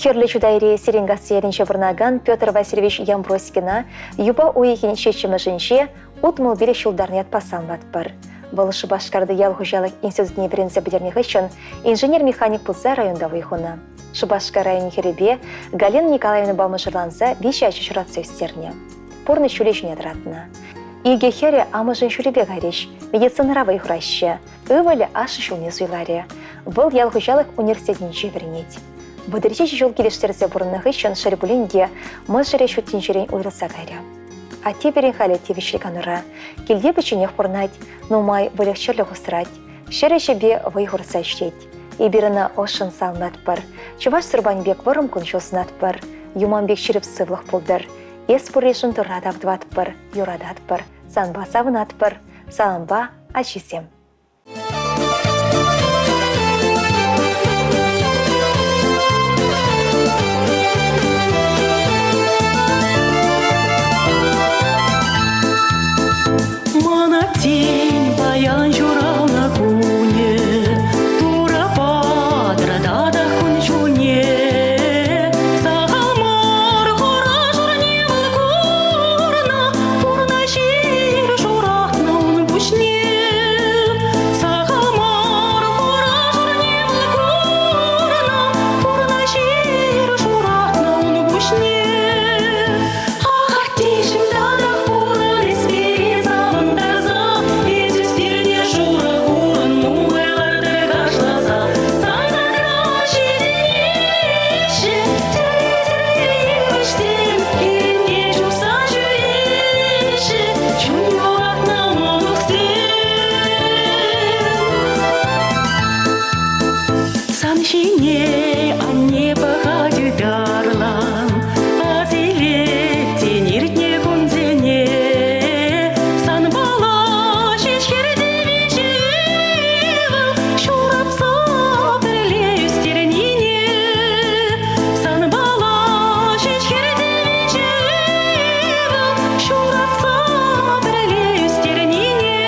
Хӗрлӗ Чутайри Серенкасси ялӗнче пурӑнакан Петр Васильевич Ямброськина юпа уйӑхӗн ҫиччӗмӗшӗнче 65 ҫултарни ятпа саламлатпӑр. Вӑл Шупашкарти ял хуҫалӑх институтне вӗренсе пӗтернӗ хыҫҫӑн инженер-механик пулса районта вӑй хунӑ. Шупашкар районӗн хӗрӗпе Галина Николаевнӑпа мӑшӑрланса виҫӗ ача ҫуратса ӳстернӗ. Пурнӑҫ ҫулӗ ҫине тӑратнӑ. Икӗ хӗрӗ амӑшӗн ҫулӗпе кайрӗҫ, медицинӑра вӑй хураҫҫӗ. Ывӑлӗ ашшӗ ҫулне суйларӗ. Вӑл ял хуҫалӑх университетӗнче вӗренет. Вӑтӑрҫичӗ ҫул килӗштерсе пурӑннӑ хыҫҫӑн шел пулин те мӑшӑрӗ ҫут тӗнчерен уйрӑлса кайрӗ. Атте пирӗн халӗ тивӗҫлӗ канура. Килте пӗчченех пурӑнать, нумай выльӑх-чӗрлӗх усрать. Ҫӗр ӗҫӗпе вӑй хурса ӗҫлет. Эпир ӑна ӑшшӑн салматпӑр. Чӑваш сурпан пек вӑрӑм кун-ҫул сунатпӑр. Юман пек ҫирӗп сывлӑх пултӑр. Эс пурришӗн Турра тав тӑватпӑр, юрататпӑр, санпа савӑнатпӑр. Салампа, ачисем. Мана тен паян ҫуралнӑ кунӗ, Турӑ патӑр татах кун-ҫулне. Сахал мар хура-шурне вӑл курнӑ, Пурнӑҫ ир шуратнӑ ун пуҫне. Сахал мар хура-шурне вӑл курнӑ, Пурнӑҫ ир шуратнӑ ун пуҫне. Ах, аттеҫӗм, татах пурӑн эс пире савӑнтарса, Эс ӳстернӗ шурӑ хурӑн нумай лартӑр кашласа. Сан садра ҫитӗнеҫҫӗ тӗрлӗ-тӗрлӗ йывӑҫсем, Килне чупса ҫӳреҫҫӗ чун юратнӑ мӑнуксем. Сан ҫине анне пӑхать ытарлан, Ас илет иртнӗ кунсене. Санпала ҫеҫ хӗрте виҫӗ ывӑл ҫуратса пӗрле ӳстернине. Санпала ҫеҫ хӗрте виҫӗ ывӑл ҫуратса пӗрле ӳстернине.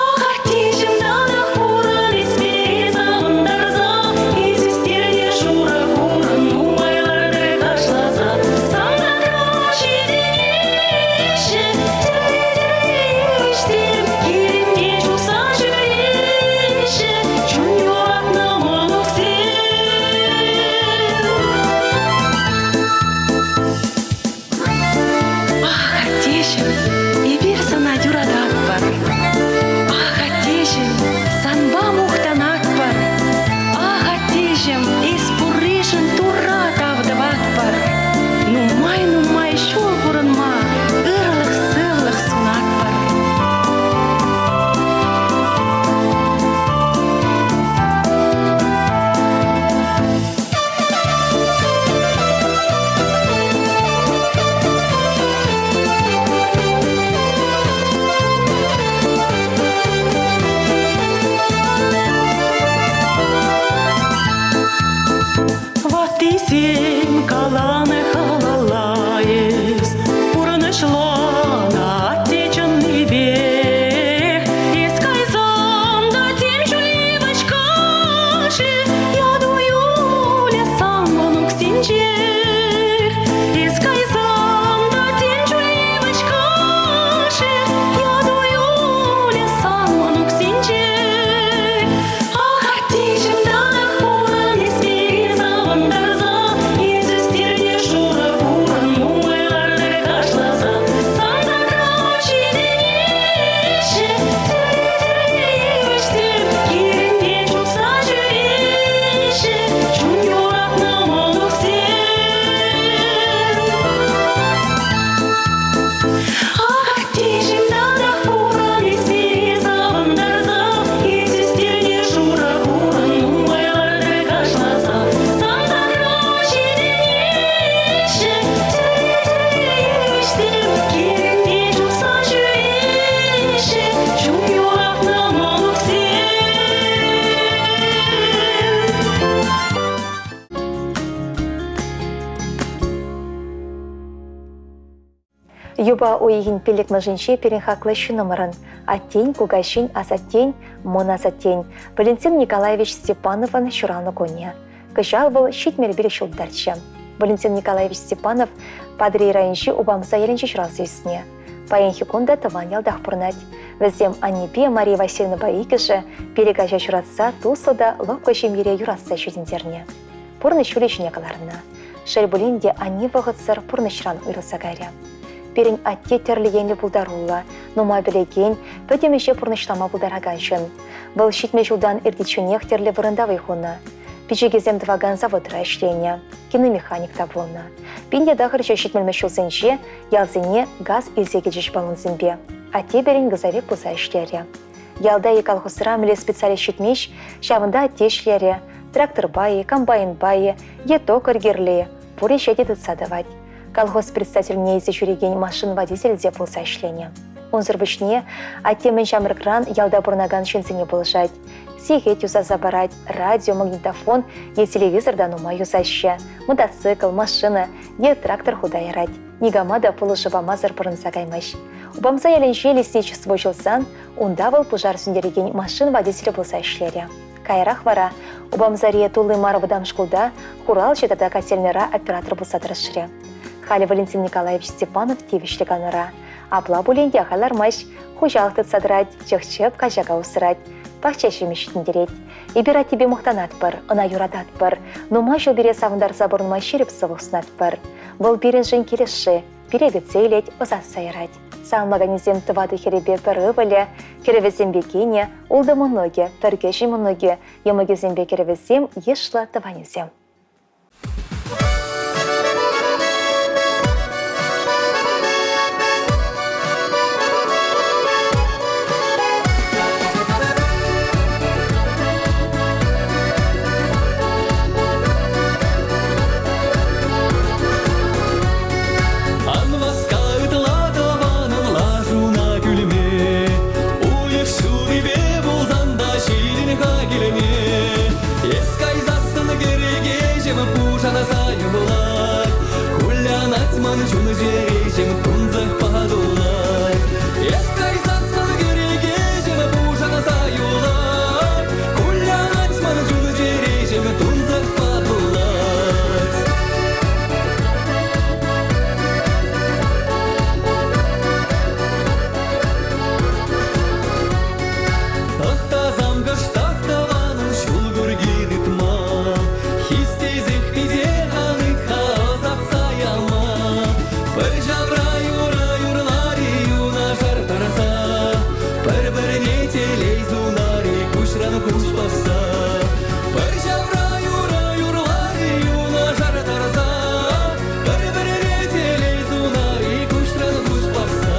Ах, аттеҫӗм, татах пурӑн эс пире савӑнтарса, Эс ӳстернӗ шурӑ хурӑн нумай лартӑр кашласа. Сан садра ҫитӗнеҫҫӗ тӗрлӗ-тӗрлӗ йывӑҫсем, Килӗнте чупса ҫӳреҫҫӗ чун юратнӑ мӑнуксем. Ах, аттеҫӗм, эпир сана юрататпӑр. Ах, аттеҫӗм, санпа мухтанатпӑр. Ах, аттеҫӗм, эс пурришӗн Турра тав тӑватпӑр. Нумай-нумай ҫул пурӑнма ырлӑх-сывлӑх сунатпӑр. Ваттисем каланӑ халалла эс, пурнӑҫланӑ атте чӑннипех. Эс кайсан та тем чуль йывӑҫ кашӗ, яту юлӗ сан мӑнуксенчех. Эс кайсан та тем чуль йывӑҫ кашӗ, яту юлӗ сан мӑнуксенчех. Ах, аттеҫӗм, татах пурӑн эс пире савӑнтарса, Эс ӳстернӗ шурӑ хурӑн нумай лартӑр кашласа. Сан садра ҫитӗнеҫҫӗ тӗрлӗ-тӗрлӗ йывӑҫсем, Килӗнте чупса ҫӳреҫҫӗ чун юратнӑ мӑнуксем. Ах, аттеҫӗм, татах пурӑн эс пире савӑнтарса, Эс ӳстернӗ шурӑ хурӑн нумай лартӑр кашласа. Сан садра ҫитӗнеҫҫӗ тӗрлӗ-тӗрлӗ йывӑҫсем, Килӗнте чупса ҫӳреҫҫӗ чун юратнӑ мӑнуксем. Юпа уйӑхӗн пиллӗкмӗшӗнче пирӗн хаклӑ ҫыннӑмӑрӑн аттен, кукаҫин, асаттен, мӑн асаттен Валентин Николаевич Степановӑн ҫуралнӑ кунӗ. Кӑҫал вӑл 75 ҫултарччӗ. Валентин Николаевич Степанов Патӑрьел районӗнчи Упамса ялӗнче ҫуралса ӳснӗ. Паянхи кун та тӑван ялтах пурӑнать. Вӗсем аннепе Мария Васильевнӑпа иккӗшӗ пилӗк ача ҫуратса туслӑ та лӑпкӑ ҫемьере юратса ҫитӗнтернӗ. Пурнӑҫ ҫулӗ ҫине кӑларнӑ. Шел пулин те, анне вӑхӑтсӑр пурнӑҫран уйрӑлса кайрӗ. Пирӗн атте тӗрлӗ енлӗ пултаруллӑ, нумай пӗлекен, пӗтӗм ӗҫе пурнӑҫлама пултаракан ҫын. Вӑл 70 ҫултан иртичченех тӗрлӗ вырӑнта вӑй хунӑ. Пичекесем тӑвакан заводра ӗҫленӗ. киномеханик та пулнӑ. 1970 ҫулсенче ялсене газ илсе килчӗҫ баллонсемпе. Атте пирӗн газовик пулса ӗҫлерӗ. Ялта е колхозра мӗнле специалист ҫитмест, ҫавӑнта атте ӗҫлерӗ. Тракторпа-и, комбайнпа-и е токарь кирлӗ-и, пур ӗҫе те тытса тӑвать. Колхоз председательне илсе ҫӳрекен машин водителӗ те пулса ӗҫленӗ. Унсӑр пуҫне атте мӗн ҫамрӑкран ялта пурӑнакан ҫынсене пулӑшать. Сехет юсаса парать, радио, магнитофон е телевизор та нумай юсаҫҫӗ, мотоцикл, машина е трактор хута ярать. Никама та пулӑшу памасӑр пурӑнса каймасть. Упамса ялӗнче лесничество уҫӑлсан унта вӑл пушар сӳнтерекен машин водителӗ пулса ӗҫлерӗ. Каярах вара Упамсари тулли мар вӑтам шкулта хуралҫӑ тата котельнӑйра оператор пулса тӑрӑшрӗ. Халӗ Валентин Николаевич Степанов тивӗҫлӗ канура. Апла пулин те ахаль лармасть, хуҫалӑх тытса тӑрать, чӑх-чӗп качака усрать, пахча ҫимӗҫ ҫитӗнтерет. Эпир аттепе мухтанатпӑр, ӑна юрататпӑр, нумай ҫул пире савӑнтарса пурӑнма ҫирӗп сывлӑх сунатпӑр. Вӑл пирӗншӗн килӗшшӗ, пире кӗтсе илет, ӑсатса ярать. Саламлаканӗсем тӑватӑ хӗрӗпе пӗр ывӑлӗ, кӗрӗвӗсемпе кинӗ, ултӑ мӑнукӗ, пӗр кӗҫӗн мӑнукӗ, йӑмӑкӗсемпе кӗрӗвӗсем, йышлӑ тӑванӗсем. Ан васка ытла тӑванӑм лашуна кӳлме, Уйӑх ҫутипе пулсан та ҫитӗн-ха килме. Эс кайсассӑн кӗрекеҫӗм пушанса юлать, Кулянать ман чун-чӗреҫӗм тунсӑхпа тулать. Эс кайсассӑн кӗрекеҫӗм пушанса юлать, Кулянать ман чун-чӗреҫӗм тунсӑхпа тулать. Тӑхтасам кӑштах тӑванӑм ҫул курки тытма, Хистесех питех ан ыйт-ха ӑсатса яма. Пӗр ҫавра юрӑ юрлар-и юнашар тӑрса, Пӗр-пӗрне телей сунар-и куҫран куҫ пӑхса. Пӗр ҫавра юрӑ юрлар-и юнашар тӑрса, Пӗр-пӗрне телей сунар-и куҫран куҫ пӑхса.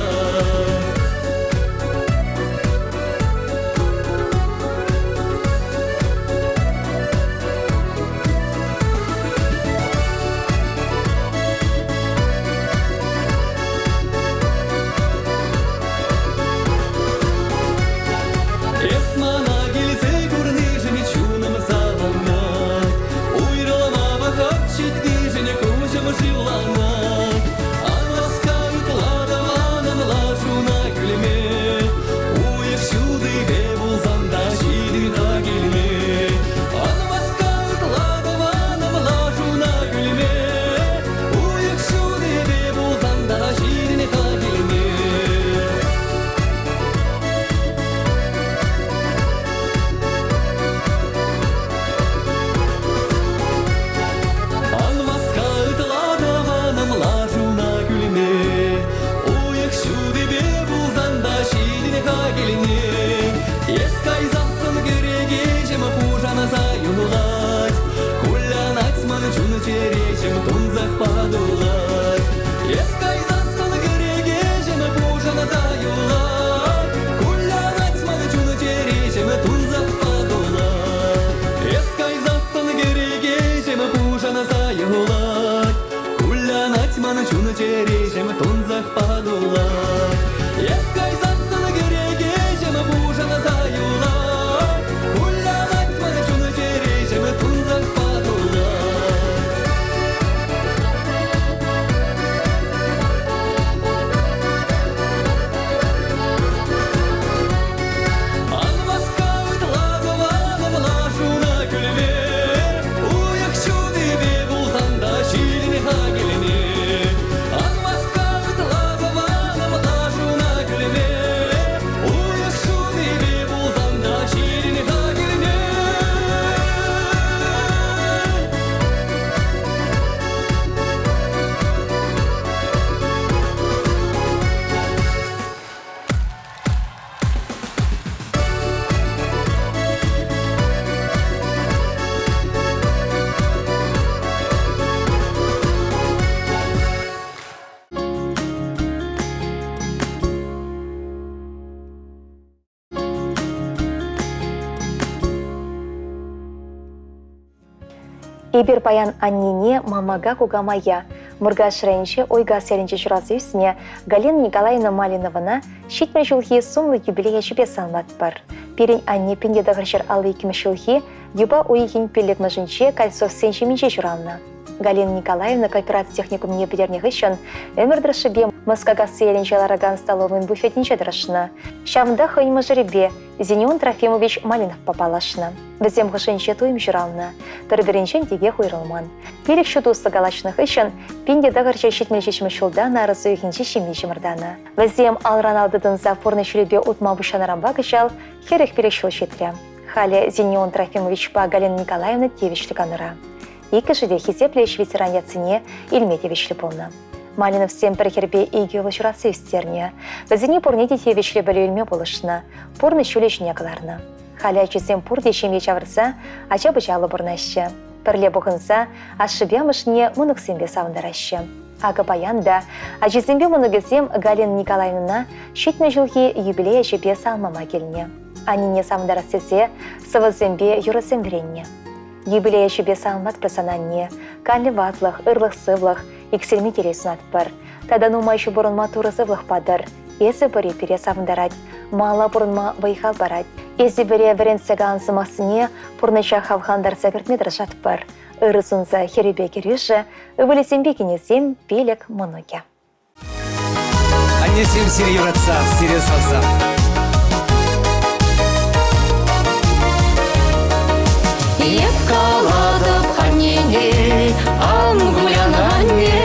Эс мана килсе курнишӗн чунӑм савӑнать, Уйрӑлма вӑхӑт ҫитнишӗн куҫӑм шывланать. Ан васка ытла тӑванӑм лашуна кӳлме, Уйӑх ҫутипе пулсан та ҫитӗн-ха килме. Ан васка ытла тӑванӑм лашуна кӳлме, Уйӑх ҫутипе пулсан та ҫитӗн-ха килме. Ан васка ытла тӑванӑм лашуна кӳлме, Уйӑх ҫутипе пулсан та ҫитӗн-ха килне. Эс кайсассӑн кӗрекеҫӗм пушанса юлать, Кулянать ман чун-чӗреҫӗм тунсӑхпа тулать. Эс кайсассӑн кӗрекеҫӗм пушанса юлать, Кулянать ман чун-чӗреҫӗм тунсӑхпа тулать. Эс кайсассӑн кӗрекеҫӗм пушанса юлать, Кулянать ман чун-чӗреҫӗм тунсӑхпа тулать. Эс кайсассӑн кӗрекеҫӗм пушанса юлать, Кулянать ман чун-чӗреҫӗм тунсӑхпа тулать. Ан васка ытла тӑванӑм лашуна кӳлме, Уйӑх ҫутипе пулсан та ҫитӗн-ха килне. Ан васка ытла тӑванӑм Эпир паян аннене, мамака, кукамая Муркаш районӗнчи Ойкас ялӗнче ҫуралса ӳснӗ Галина Николаевна Малиновӑна 70 ҫулхи сумлӑ юбилей ячӗпе саламлатпӑр. Пирӗн анне 1952 ҫулхи юпа уйӑхӗн пиллӗкмӗшӗнче Кольцовсен ҫемйинче ҫуралнӑ. Галина Николаевна коопераци техникумне пӗтернӗ хыҫҫӑн ӗмӗр тӑршшӗпе Москакасси ялӗнче ларакан столовӑйӑн буфетӗнче тӑрӑшнӑ. Ҫавӑнта хӑйӗн мӑшӑрӗпе Зинион Трофимович Малиновпа паллашнӑ. Вӗсем хушшинче туйӑм ҫуралнӑ, пӗр-пӗринчен текех уйрӑлман. Пилӗк ҫу туслӑ калаҫнӑ хыҫҫӑн 1977 ҫулта нарӑс уйӑхӗнче ҫемье чӑмӑртанӑ. Вӗсем алран ал тытӑнса пурнӑҫ ҫулӗпе утма пуҫланӑранпа кӑҫал 45 ҫул ҫитрӗ. Халӗ Зинион Трофимовичпа Галина Николаевна тивӗҫлӗ канура. Иккӗшӗ те хисеплӗ ӗҫ ветеран ятсене илме тивӗҫлӗ пулнӑ. Малиновсем пӗр хӗрпе икӗ ывӑл ҫуратса ӳстернӗ. Вӗсене пурне те тивӗҫлӗ пӗлӳ илме пулӑшнӑ, пурнӑҫ ҫулӗ ҫине кӑларнӑ. Халӗ ачисем пурте ҫемье ҫавӑрса ача-пӑчаллӑ пурӑнаҫҫӗ. Пӗрле пухӑнса ашшӗпе амӑшне мӑнуксемпе савӑнтараҫҫӗ. Акӑ паян та ачисемпе мӑнукӗсем Галина Николаевнӑна 70 ҫулхи юбилей ячӗпе саламлама килнӗ. Аннене савӑнтарас тесе сӑвӑсемпе юрӑсем вӗреннӗ. Юбилей ячӗпе саламлатпӑр сана, анне. Канлӗ ватлӑх, ырлӑх-сывлӑх, иксӗлми телей сунатпӑр. Тата нумай ҫул пурӑнма Турӑ сывлӑх патӑр. Эсӗ пӗри пире савӑнтарать, малалла пурӑнма вӑй-хал парать. Эсӗ пире вӗрентсе калан сӑмахсене пурнӑҫа хавхалантарса кӗртме тӑрӑшатпӑр. Ырӑ сунса хӗрӳпе кӗрӳшӗ, ывӑлӗсемпе кинӗсем, пилӗк мӑнукӗ. Аннесем сире юратса, сире савса. Эп калатӑп аннене, ан кулян, анне.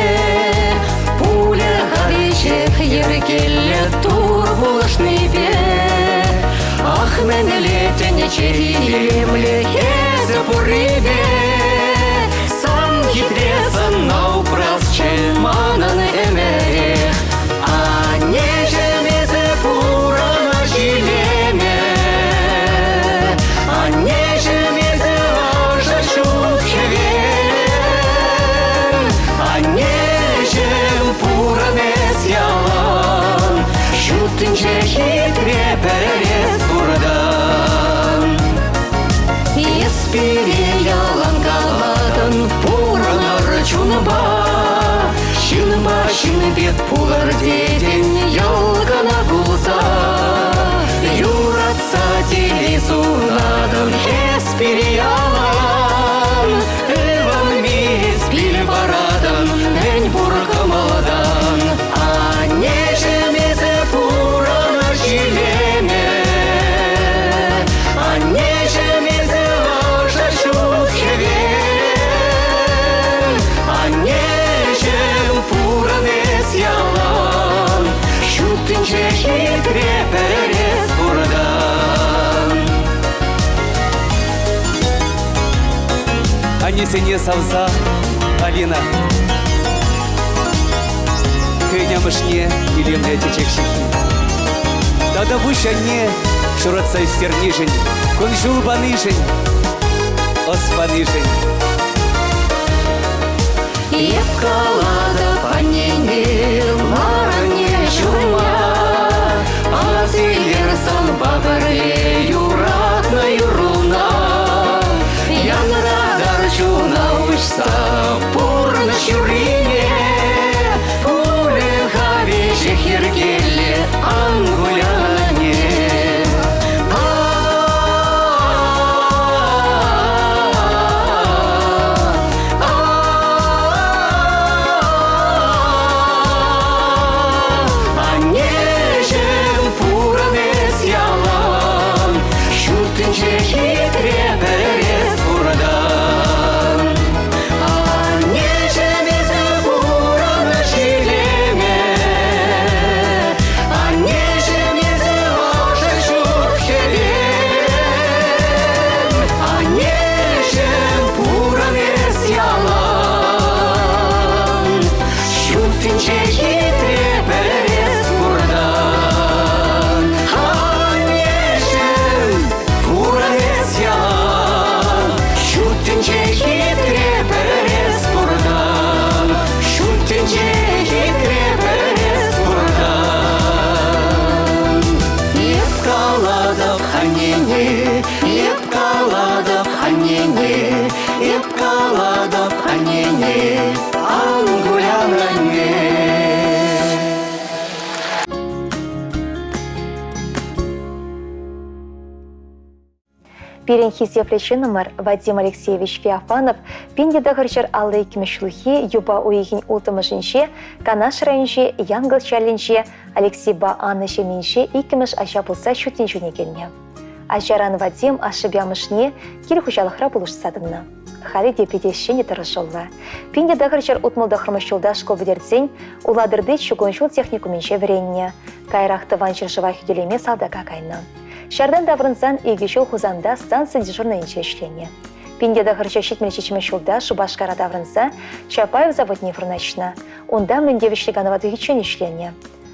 Пулӗ-ха веҫех йӗркеллӗ Тур пулӑшнипе. Ах, мӗнле тӗнче илемлӗ эсӗ пуррипе. Сан хитре сӑнна упрасчӗ манӑн ӗмӗрех. Аннеҫӗм, эсӗ пурӑна ҫилеме. Аннеҫӗм, эсӗ ӑшӑ ҫут хӗвел. Аннеҫӗм, пурӑн эс ялан. Ҫут тӗнче хитре пӗр эс пуртан. Эс пире ялан калатӑн, пурӑнӑр чунпа. Ҫынпа ҫын пек пулӑр тетӗн, йӑл кӑна кулса. Юратса телей сунатӑн, эс пире ялан. Ывӑнми эс пил паратӑн, мӗн пур кӑмӑлтан. Аннеҫӗм, эсӗ пурӑнӑҫ илеме. Аннеҫӗм, эсӗ ӑшӑ ҫут хӗвел. Аннеҫӗм, пурӑн эс ялан. Ҫут тӗнче хитре пӗр эс пуртан. Аннесене савса, Алина. Хӑйӗн амӑшне илемлӗ чечек ҫыххи. Тата пуҫ анне ҫуратса ӳстернишӗн, кун-ҫул панишӗн, ӑс панишӗн. Эп калатӑп аннене, лар анне ҫумма, Ас илер санпа пӗрле юратнӑ юрруна. Янратар чуна уҫса пурнӑҫ юррине, Пулӗ-ха веҫех йӗркеллӗ, ан кулян, анне. Аннеҫӗм, пурӑн эс ялан, Ҫут тӗнче хитре пӗр эс пуртан. Аннеҫӗм, эсӗ пурӑнӑҫ илеме. Анне Пирӗн хисеплӗ ҫыннӑмӑр Вадим Алексеевич Феофанов 1952 ҫулхи юпа уйӑхӗн улттӑмӗшӗнче Канаш районӗнчи Янкӑлч ялӗнче Алексейпа Анна ҫемйинче иккӗмӗш ача пулса ҫут тӗнчене килнӗ. Ачаран Вадим ашшӗпе амӑшне кил хуҫалӑхра пулӑшса тӑнӑ. Халӗ те питӗ ҫӗнӗ тӑрӑшуллӑ. 1969 ҫулта шкул пӗтерсен Улатӑрти чукун ҫул техникумӗнче вӗреннӗ. Каярах тӑван ҫӗршыва хӳтӗлеме салтака кайнӑ. Ҫартан таврӑнсан икӗ ҫул Хусанта станци дежурнӑйӗнче ӗҫленӗ. 1977 ҫулта Шупашкара таврӑнса Чапаев заводне вырнаҫнӑ. Унта мӗн тивӗҫлӗ канӑва тухиччен ӗҫленӗ.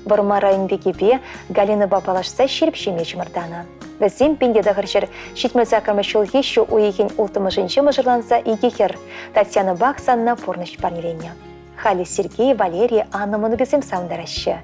Вӑрмар район пикипе Галинӑпа паллашса ҫирӗп ҫемье чӑмӑртанӑ. Вӗсем 1978 ҫулхи ҫу уйӑхӗн улттӑмӗшӗнче мӑшӑрланса икӗ хӗр, Татьянӑпа Оксанӑна пурнӑҫ парнеленӗ. Халӗ Сергей, Валерий, Анна мӑнукӗсем савӑнтараҫҫӗ.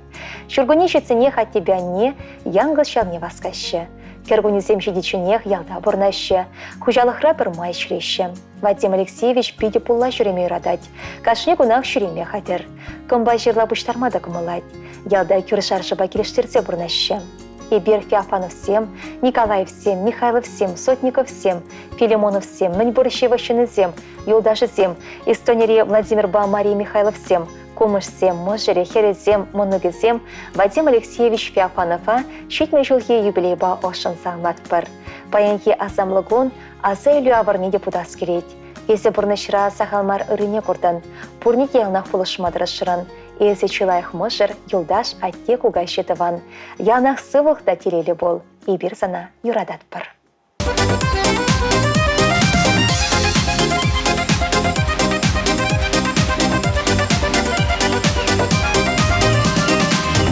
Ҫуркунне ҫитсенех аттепе анне Янкӑлч ялне васкаҫҫӗ. Кӗркуннесем ҫитичченех ялта пурӑнаҫҫӗ, хуҫалӑхра пӗрмай ӗҫлеҫҫӗ. Вадим Алексеевич питӗ пулла ҫӳреме юратать. Кашни кунах ҫӳреме хатӗр. Кӑмпа ҫырла пуҫтарма та кӑмӑллать. Ялта кӳршӗ-аршӑпа килӗштерсе пурӑнаҫҫӗ. Эпир Феофановсем, Николаевсем, Михайловсем, Сотниковсем, Филимоновсем, мӗнпур ҫывӑх ҫыннисем, юлташӗсем, Эстонири Владимирпа Мария Михайловсем, кумӑшсем, мӑшӑрӗ, хӗрӗсем, мӑнукӗсем Вадим Алексеевич Феофанова 70 ҫулхи юбилейпа ӑшшӑн саламлатпӑр. Паянхи асамлӑ кун аса илӳ авӑрне те путас килет. Эсӗ пурнӑҫра сахал мар ыррине куртӑн, пурне те яланах пулӑшма тӑрӑшрӑн. Эсӗ чи лайӑх мӑшӑр, юлташ, атте, кукаҫи тӑван. Яланах сывлӑх та телейлӗ пул. Эпир сана юрататпӑр.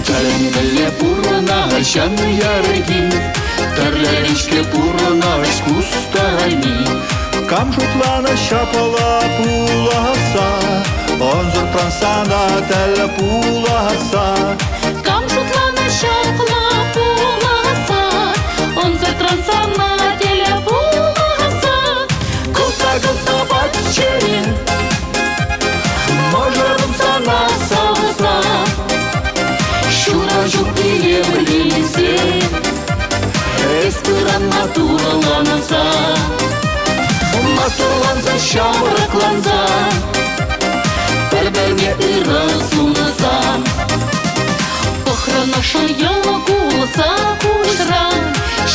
Тӗлӗнмелле пурӑнаҫан ярки, Тӗрлӗрен-ҫке пурӑнаҫ кустарми. Кам шутланӑ ҫапла пуласса, Ӑнсӑртран сана тӗл пуласса. Кам шутланӑ ҫапла пуласса, Ӑнсӑртран сана тӗл пуласса. Кӑлта-кӑлта патчӗре, Мӑшӑрӑм сана савса, Ҫураҫу илемленсе, Эс пыран матурланса, Матурланса, ҫамрӑкланса, Пӗр-пӗрне ырӑ сунса. Пӑхрӑн ӑшӑ йӑл кулса куҫран,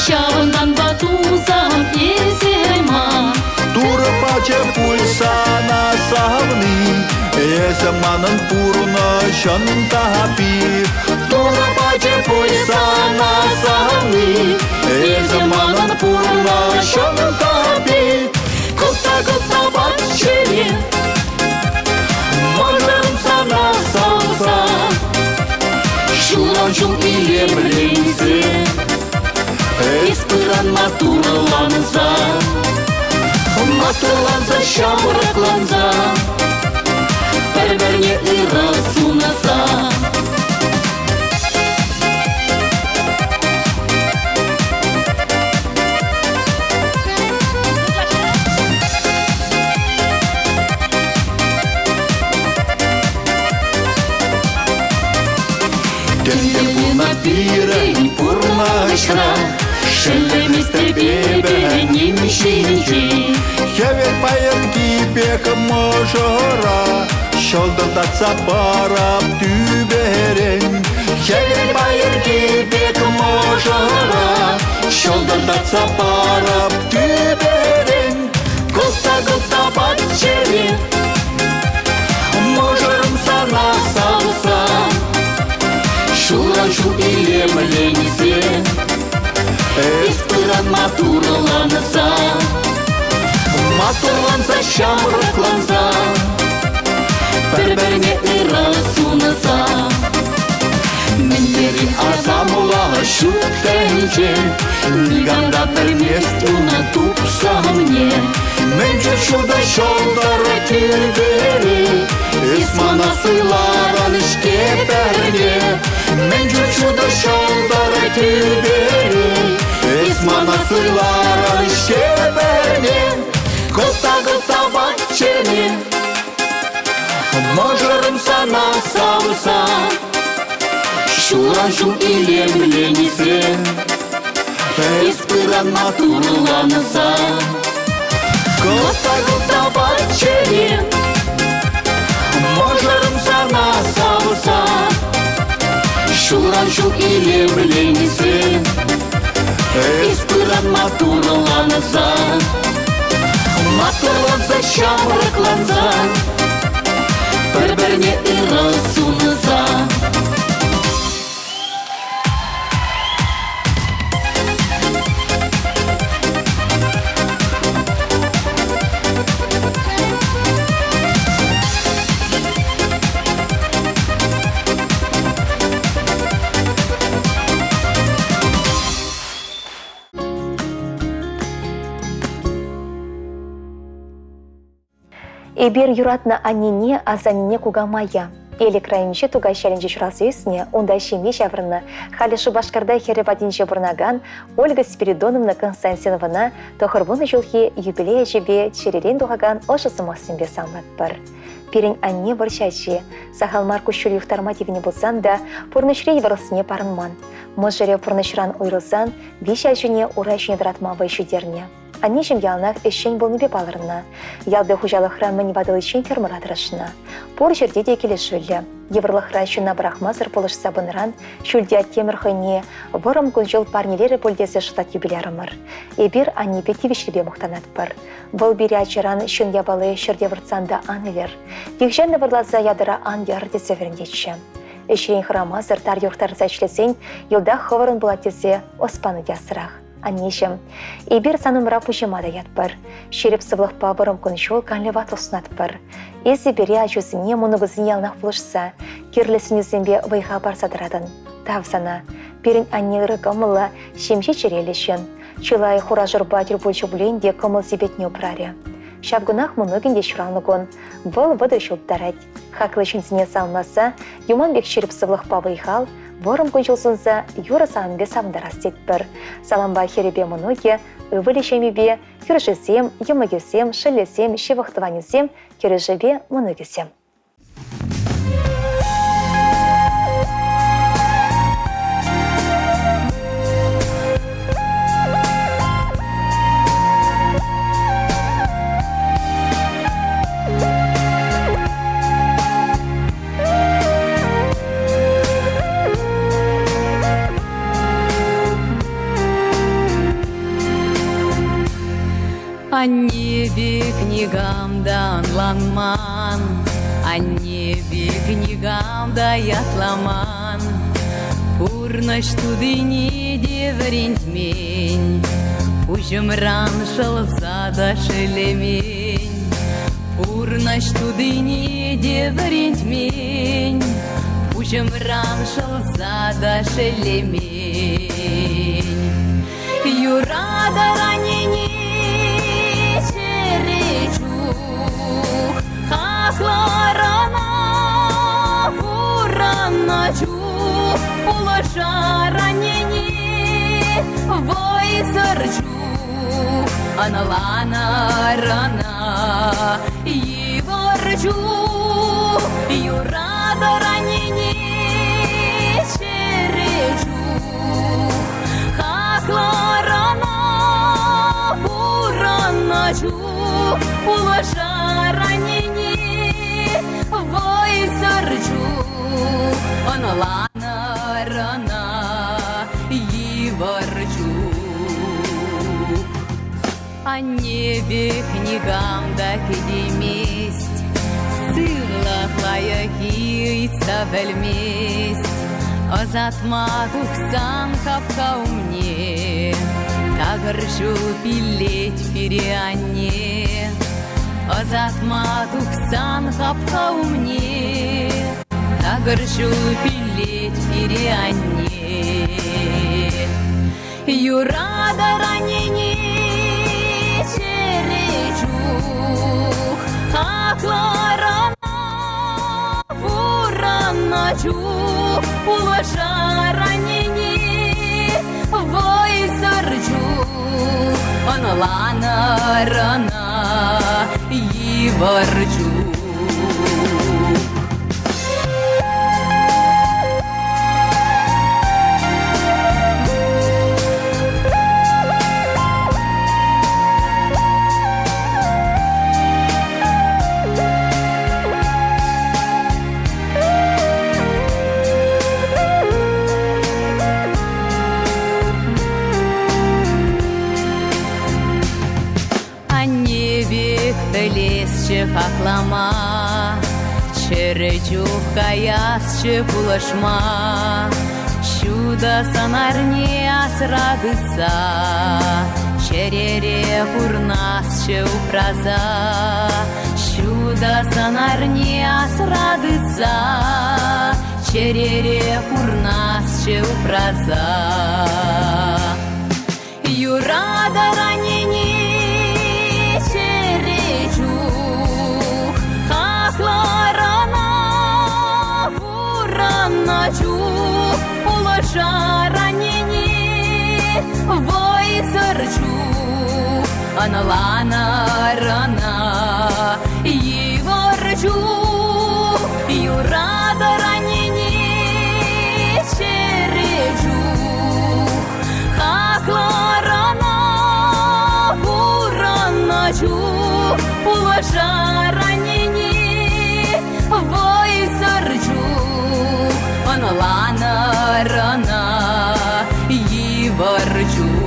Ҫавӑнтанпа тусам эсӗ ман. Турӑ пачӗ пуль сана савни, Эсӗ манӑн пурнӑҫӑн тапи. Турӑ пачӗ пуль сана савни, Эсӗ манӑн пурнӑҫӑн тапи. Кӑлта-кӑлта патчӗре, Мӑшӑрӑм сана савса, Ҫулран ҫул илемленсе, Эс пыран матурланса, Матурланса, ҫамрӑкланса, Пӗр-пӗрне ырӑ сунса. Тӗнче пулнӑ пирӗн пурнӑҫра, Шеллеместӗп эпӗ ним ҫинчен. Хӗвел пайӑрки пек мӑшӑра Ҫӑлтӑртатса парап тӳперен. Хӗвел пайӑрки пек мӑшӑра Ҫӑлтӑртатса парап тӳперен. Кӑлта-кӑлта патчӗре, Мӑшӑрӑм сана савса, Ҫулран ҫул илемленсе, Эс пыран матурланса, Матурланса, ҫамрӑкланса, Пӗр-пӗрне ырӑ сунса. Мӗн тери асамлӑ ҫут тӗнче, Никам та пӗлмест унӑн тупсӑмне. Мӗн чуль ҫутӑ ҫӑлтӑр тӳпере, Эс мана суйларӑн-ҫке пӗрне. Мӗн чуль ҫутӑ ҫӑлтӑр тӳпере, Эс мана суйларӑн-ҫке пӗрне. Кӑлта-кӑлта патчӗре, Мӑшӑрӑм сана савса, Ҫулран ҫул илемленсе, Эс пыран матурланса. Кӑлта-кӑлта чӗре, мӑшӑрӑм сана савса. Ҫулран ҫул илемленсе, эс пыран матурланса. Матурланса, ҫамрӑкланса, пӗр-пӗрне ырӑ сунса. Эпир юратнӑ аннене, асаннене кукамая. Элӗк районӗнчи Тукай ялӗнче ҫуралса ӳснӗ, унта ҫемье ҫаврӑннӑ. Халӗ Шупашкарта хӗрӗ патӗнче пурӑнакан Ольга Спиридоновна Константиновӑна 90 ҫулхи юбилей ячӗпе чӗререн тухакан ӑшӑ сӑмахсемпе саламлатпӑр. Пирӗн анне вӑрҫӑ ачи. Сахал мар куҫҫуль юхтарма тивнӗ пулсан та пурнӑҫри йывӑрлӑхсене парӑнман. Мӑшӑрӗ пурнӑҫран уйрӑлсан виҫӗ ачине ура ҫине тӑратма вӑй ҫитернӗ. Аннеҫӗм яланах ӗҫчен пулнипе палӑрнӑ. Ялти хуҫалӑхра мӗн ватӑличчен фермӑра тӑрӑшнӑ. Пур ҫӗрте те килӗшӳллӗ. Йывӑрлӑхра ҫынна пӑрахмасӑр пулӑшса пынӑран ҫӳлти аттемӗр хӑйне вӑрӑм кун-ҫул парнелерӗ пуль тесе шутлать юбилярӑмӑр. Эпир аннепе тивӗҫлипе мухтанатпӑр. Вӑл пире ачаран ҫын япали ҫӗрте выртсан та ан илер, нихҫан та вӑрласа ятӑра ан яр тесе вӗрентетчӗ. Ӗҫрен хӑрамасӑр тар юхтарса ӗҫлесен йӑлтах хӑвӑрӑн пулать тесе ӑс панӑ те асрах. Аннеҫӗм, эпир сан умра пуҫӑма та ятпӑр. Ҫирӗп сывлӑхпа вӑрӑм кун-ҫул канлӗ ватлӑх сунатпӑр. Эсӗ пире ачусене, мӑнукусене яланах пулӑшса, кирлӗ сӗнӳсемпе вӑй-хал парса тӑратӑн. Тав сана. Пирӗн анне ырӑ кӑмӑллӑ, ҫемҫе чӗреллӗ ҫын. Чылай хура-шурпа тӗл пулчӗ пулин те кӑмӑл-сипетне упрарӗ. Ҫав кунах мӑнукӗн те ҫуралнӑ кун. Вӑл вӑтӑр ҫул тӑрать. Хаклӑ ҫынсене саламласа юман пек ҫирӗп сывлӑхпа вӑй-хал, вӑрӑм кун-ҫул сунса юрӑ саламӗпе савӑнтарас тетпӗр. Салампа хӗрӗпе мӑнукӗ, ывӑлӗ ҫемйипе, кӳршӗсем, йӑмӑкӗсем, шӑллӗсем, ҫывӑх тӑванӗсем, кӗрӳшӗпе мӑнукӗсем. Анне пек никам та ӑнланман, Анне пек никам та ятламан. Пурнӑҫ тутине те вӗрентмен, Пуҫӑмран шӑлса та шеллемен. Пурнӑҫ тутине те вӗрентмен, Пуҫӑмран шӑлса та шеллемен. Юратӑр аннене чӗре чух, Хаклӑр ӑна пурӑннӑ чух, Пулӑшар аннене вӑйсӑр чух, Ӑнланӑр ӑна йывӑр чух, Юратӑр аннене чӗре чух, Хаклӑр ӑна пурӑннӑ чух, Пулӑшар аннене вӑйсӑр чух, Ӑнланӑр ӑна йывӑр чух. Анне пек никам та кӗтеймест, Сывлӑх лайӑххи ыйтса пӗлмест. Ӑсатма тухсан хапха умне Такӑр ҫул пиллет пире анне. Ӑсатма тухсан хапха умне Такӑр ҫул пиллет пире анне. Юратӑр аннене чӗре чух, Хаклӑр ӑна пурӑннӑ чух, Пулӑшар аннене вӑйсӑр чух, Ӑнланӑр ӑна йывӑр чух. Каясчӗ хаклама, чӗрӗ чух каясчӗ пулӑшма. Ҫутӑ сӑнарне асра тытса, чӗрере пурнасчӗ упраса. Ҫутӑ сӑнарне асра тытса, чӗрере пурнасчӗ упраса. Юратӑр аннене чӗре чух, хаклӑр ӑна пурӑннӑ чух, пулӑшар аннене вӑйсӑр чух, ӑнланӑр ӑна йывӑр чух, юратӑр аннене чӗре чух. Хаклӑр ӑна пурӑннӑ чух, пулӑшар аннене вӑйсӑр чух, ӑнланӑр ӑна йывӑр чух.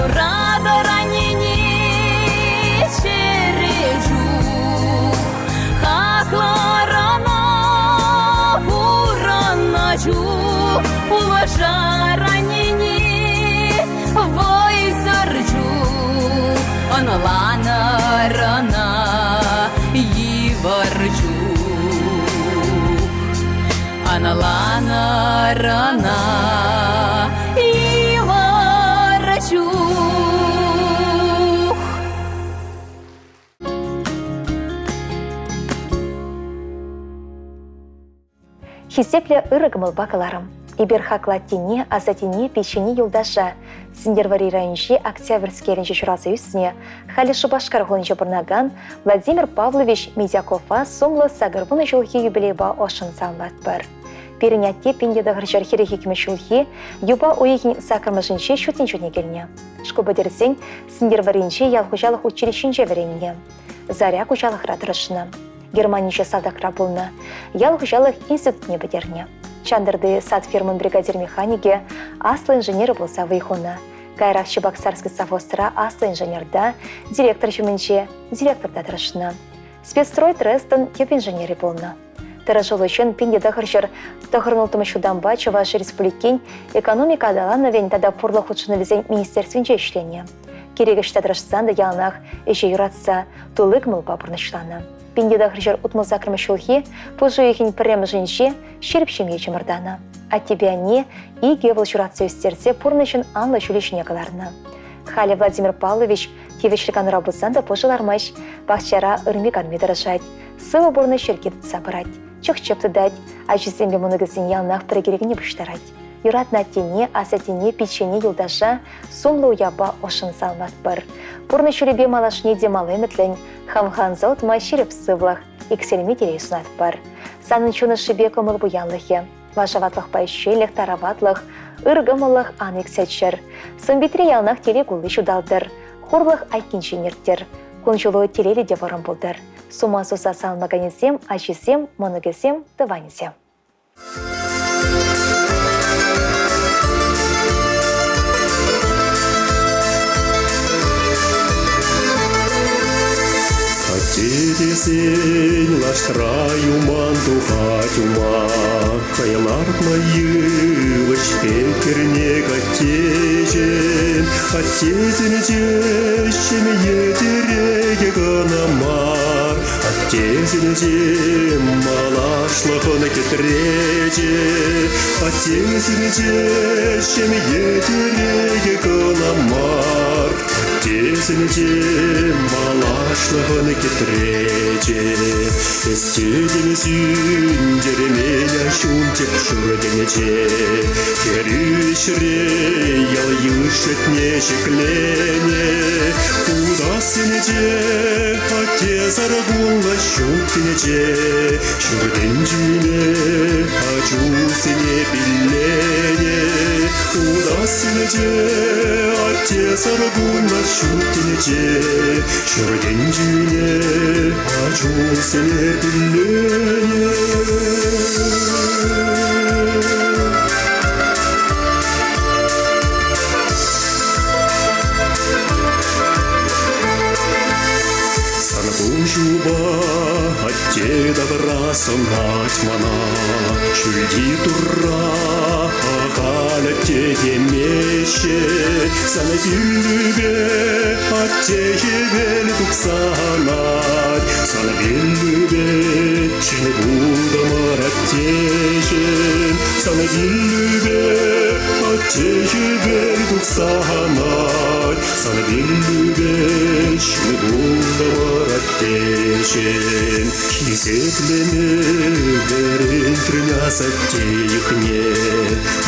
Юратӑр аннене чӗре чух, хаклӑр ӑна пурӑннӑ чух, пулӑшар аннене вӑйсӑр чух, ӑнланӑр ӑна йывӑр чух. Ӑнланӑр ӑна йывӑр чух. Хисеплӗ ырӑ кӑмӑлпа кӑларӑм. Эпир хаклӑ аттене, асаттене, пиччене, юлташа Сӗнтӗрвӑрри районӗнчи Октябрьски ялӗнче ҫуралса ӳснӗ, халӗ Шупашкар хулинче пурӑнакан Владимир Павлович Мидякова сумлӑ 80 ҫулхи юбилейпа ӑшшӑн саламлатпӑр. Пирӗн атте 1942 ҫулхи юпа уйӑхӗн саккӑрмӗшӗнче ҫут тӗнчене килнӗ. Шкул пӗтерсен Сӗнтӗрвӑрринчи ял хуҫалӑх училищинче вӗреннӗ. Заря хуҫалӑхра тӑрӑшнӑ. Германинче салтакра пулнӑ, ял хуҫалӑх институтне пӗтернӗ. Чантӑрти сад фирмӑн бригадир-механикӗ, аслӑ инженерӗ пулса вӑй хунӑ. Каярах Чебоксарский совхозра аслӑ инженерта, директор ҫумӗнче, директорта тӑрӑшнӑ. Спецстрой трестӑн тӗп инженерӗ пулнӑ. Тӑрӑшуллӑ ҫын 1996 ҫултанпа Чӑваш Республикин экономика аталанӑвӗн тата пурлӑх хутшӑнӑвӗсен министерствинче ӗҫленӗ. Кирек ӑҫта тӑрӑшсан та яланах ӗҫе юратса, тулли кӑмӑлпа пурнӑҫланӑ. 1968 ҫулхи пуш уйӑхӗн пӗрремӗшӗнче ҫирӗп ҫемье чӑмӑртанӑ. Аттепе анне икӗ ывӑл ҫуратса ӳстерсе пурнӑҫӑн анлӑ ҫулӗ ҫине кӑларнӑ. Халӗ Владимир Павлович тивӗҫлӗ канура пулсан та пушӑ лармасть, пахчара ырми-канми тӑрӑшать, сывӑ пурнӑҫ йӗрки тытса пырать, чӑх-чӗп тытать, ачисемпе мӑнукӗсен яланах пӗр кӗрекене пуҫтарать. Юратнӑ аттене, асаттене, пиччене, юлташа сумлӑ уявпа ӑшшӑн саламлатпӑр. Пурнӑҫ ҫулӗпе малашне те мал ӗмӗтлӗн, хавхаланса утма ҫирӗп сывлӑх, иксӗлми телей сунатпӑр. Санӑн чун ӑшшипе кӑмӑл пуянлӑхӗ, вашаватлӑхпа ӗҫченлӗх, тараватлӑх, ыр кӑмӑллӑх ан иксӗлччӗр. Сӑн-питре яланах телей кулли ҫуталтӑр, хурлӑх айккинчен ирттӗр. Кун-ҫулу телейлӗ те вӑрӑм пултӑр. Сума суса салмаканӗсем, ачисем, мӑнукӗсем, тӑванӗсем. Атте тесен лаштра юман тухать ума, Хӑй лартнӑ йывӑҫ пек аттеҫӗм, Аттесенче ҫемье тӗрекӗ кӑна мар, Аттесенче малашлӑхӑн кӗтречӗ, Аттесенче ҫемье тӗрекӗ кӑна мар, Аттесенче малашлӑхӑн кӗтречӗ. Эс тетӗн сӳнтермен ҫунчӑк шур тӗнче, Хӗрӳ ӗҫре ял-йыш шутне ҫӗкленӗ. Утассинче аттесӗр пулнӑ. ҫут тӗнче, ҫур тӗнчене ачусене пилленӗ. Утас тӗнче, атте саркунлӑ ҫут тӗнче, ҫур тӗнчене ачусене пилленӗ. Сан куҫупа атте тавра сӑнать мана, Ҫӳлти Турра ахаль атте темеҫҫӗ. Сан пиллӳпе атте хӗвел тухса анать, Сан пиллӳпе ҫӗн пултӑмӑр аттеҫӗм. Сан пиллӳпе атте хӗвел тухса анать, Сан пиллӳпе ҫӗн пултӑмӑр аттеҫӗм. Хисеплеме вӗрентрӗн асатте йӑхне,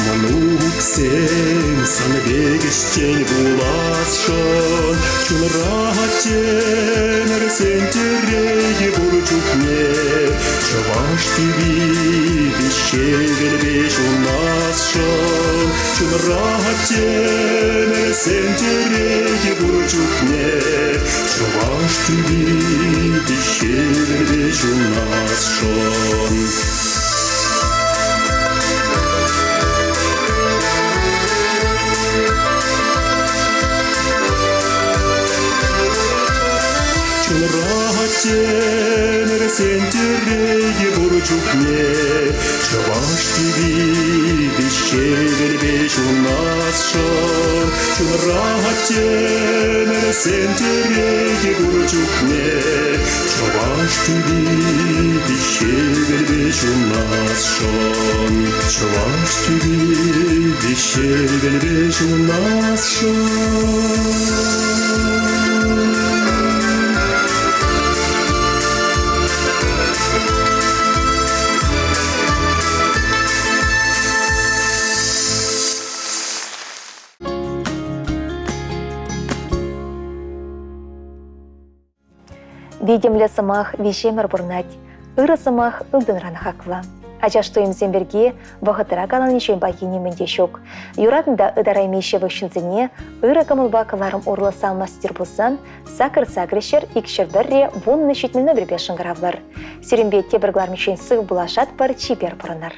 Мӑнуксем сан пек ӗҫчен пуласшӑн. Чунра аттемӗрсен телейӗ пур чухне Чӑваш тӳпи виҫҫе ҫунасшӑн. Чунра аттемӗрсен телейӗ пур чухне Чӑваш тӳпи виҫҫе ҫунасшӑн. Чунра аттемӗрсен телейӗ пур чухне Чӑваш тӳпи виҫҫе ҫунасшӑн. Чунра аттемӗрсен телейӗ пур чухне Чӑваш тӳпи виҫҫе ҫунасшӑн. Чӑваш тӳпи виҫҫе ҫунасшӑн. Витӗмлӗ сӑмах виҫемӗр пурӑнать. Ырӑ сӑмах ылтӑнран хаклӑ. Ачаш туйӑмсем пирки вӑхӑтра каланинчен пахи нимӗн те ҫук. Юратнӑ та ытарайми ҫывӑх ҫынсене ырӑ кӑмӑлпа кӑларӑм урлӑ салмастир пулсан сакӑр сакӑр ҫӗр икҫӗр пӗрре вуннӑ ҫитмӗл номерпе шӑнкӑравлӑр. Сирӗнпе тепӗр кӑлармиччен сыв пулашатпӑр, чипер пурӑнӑр.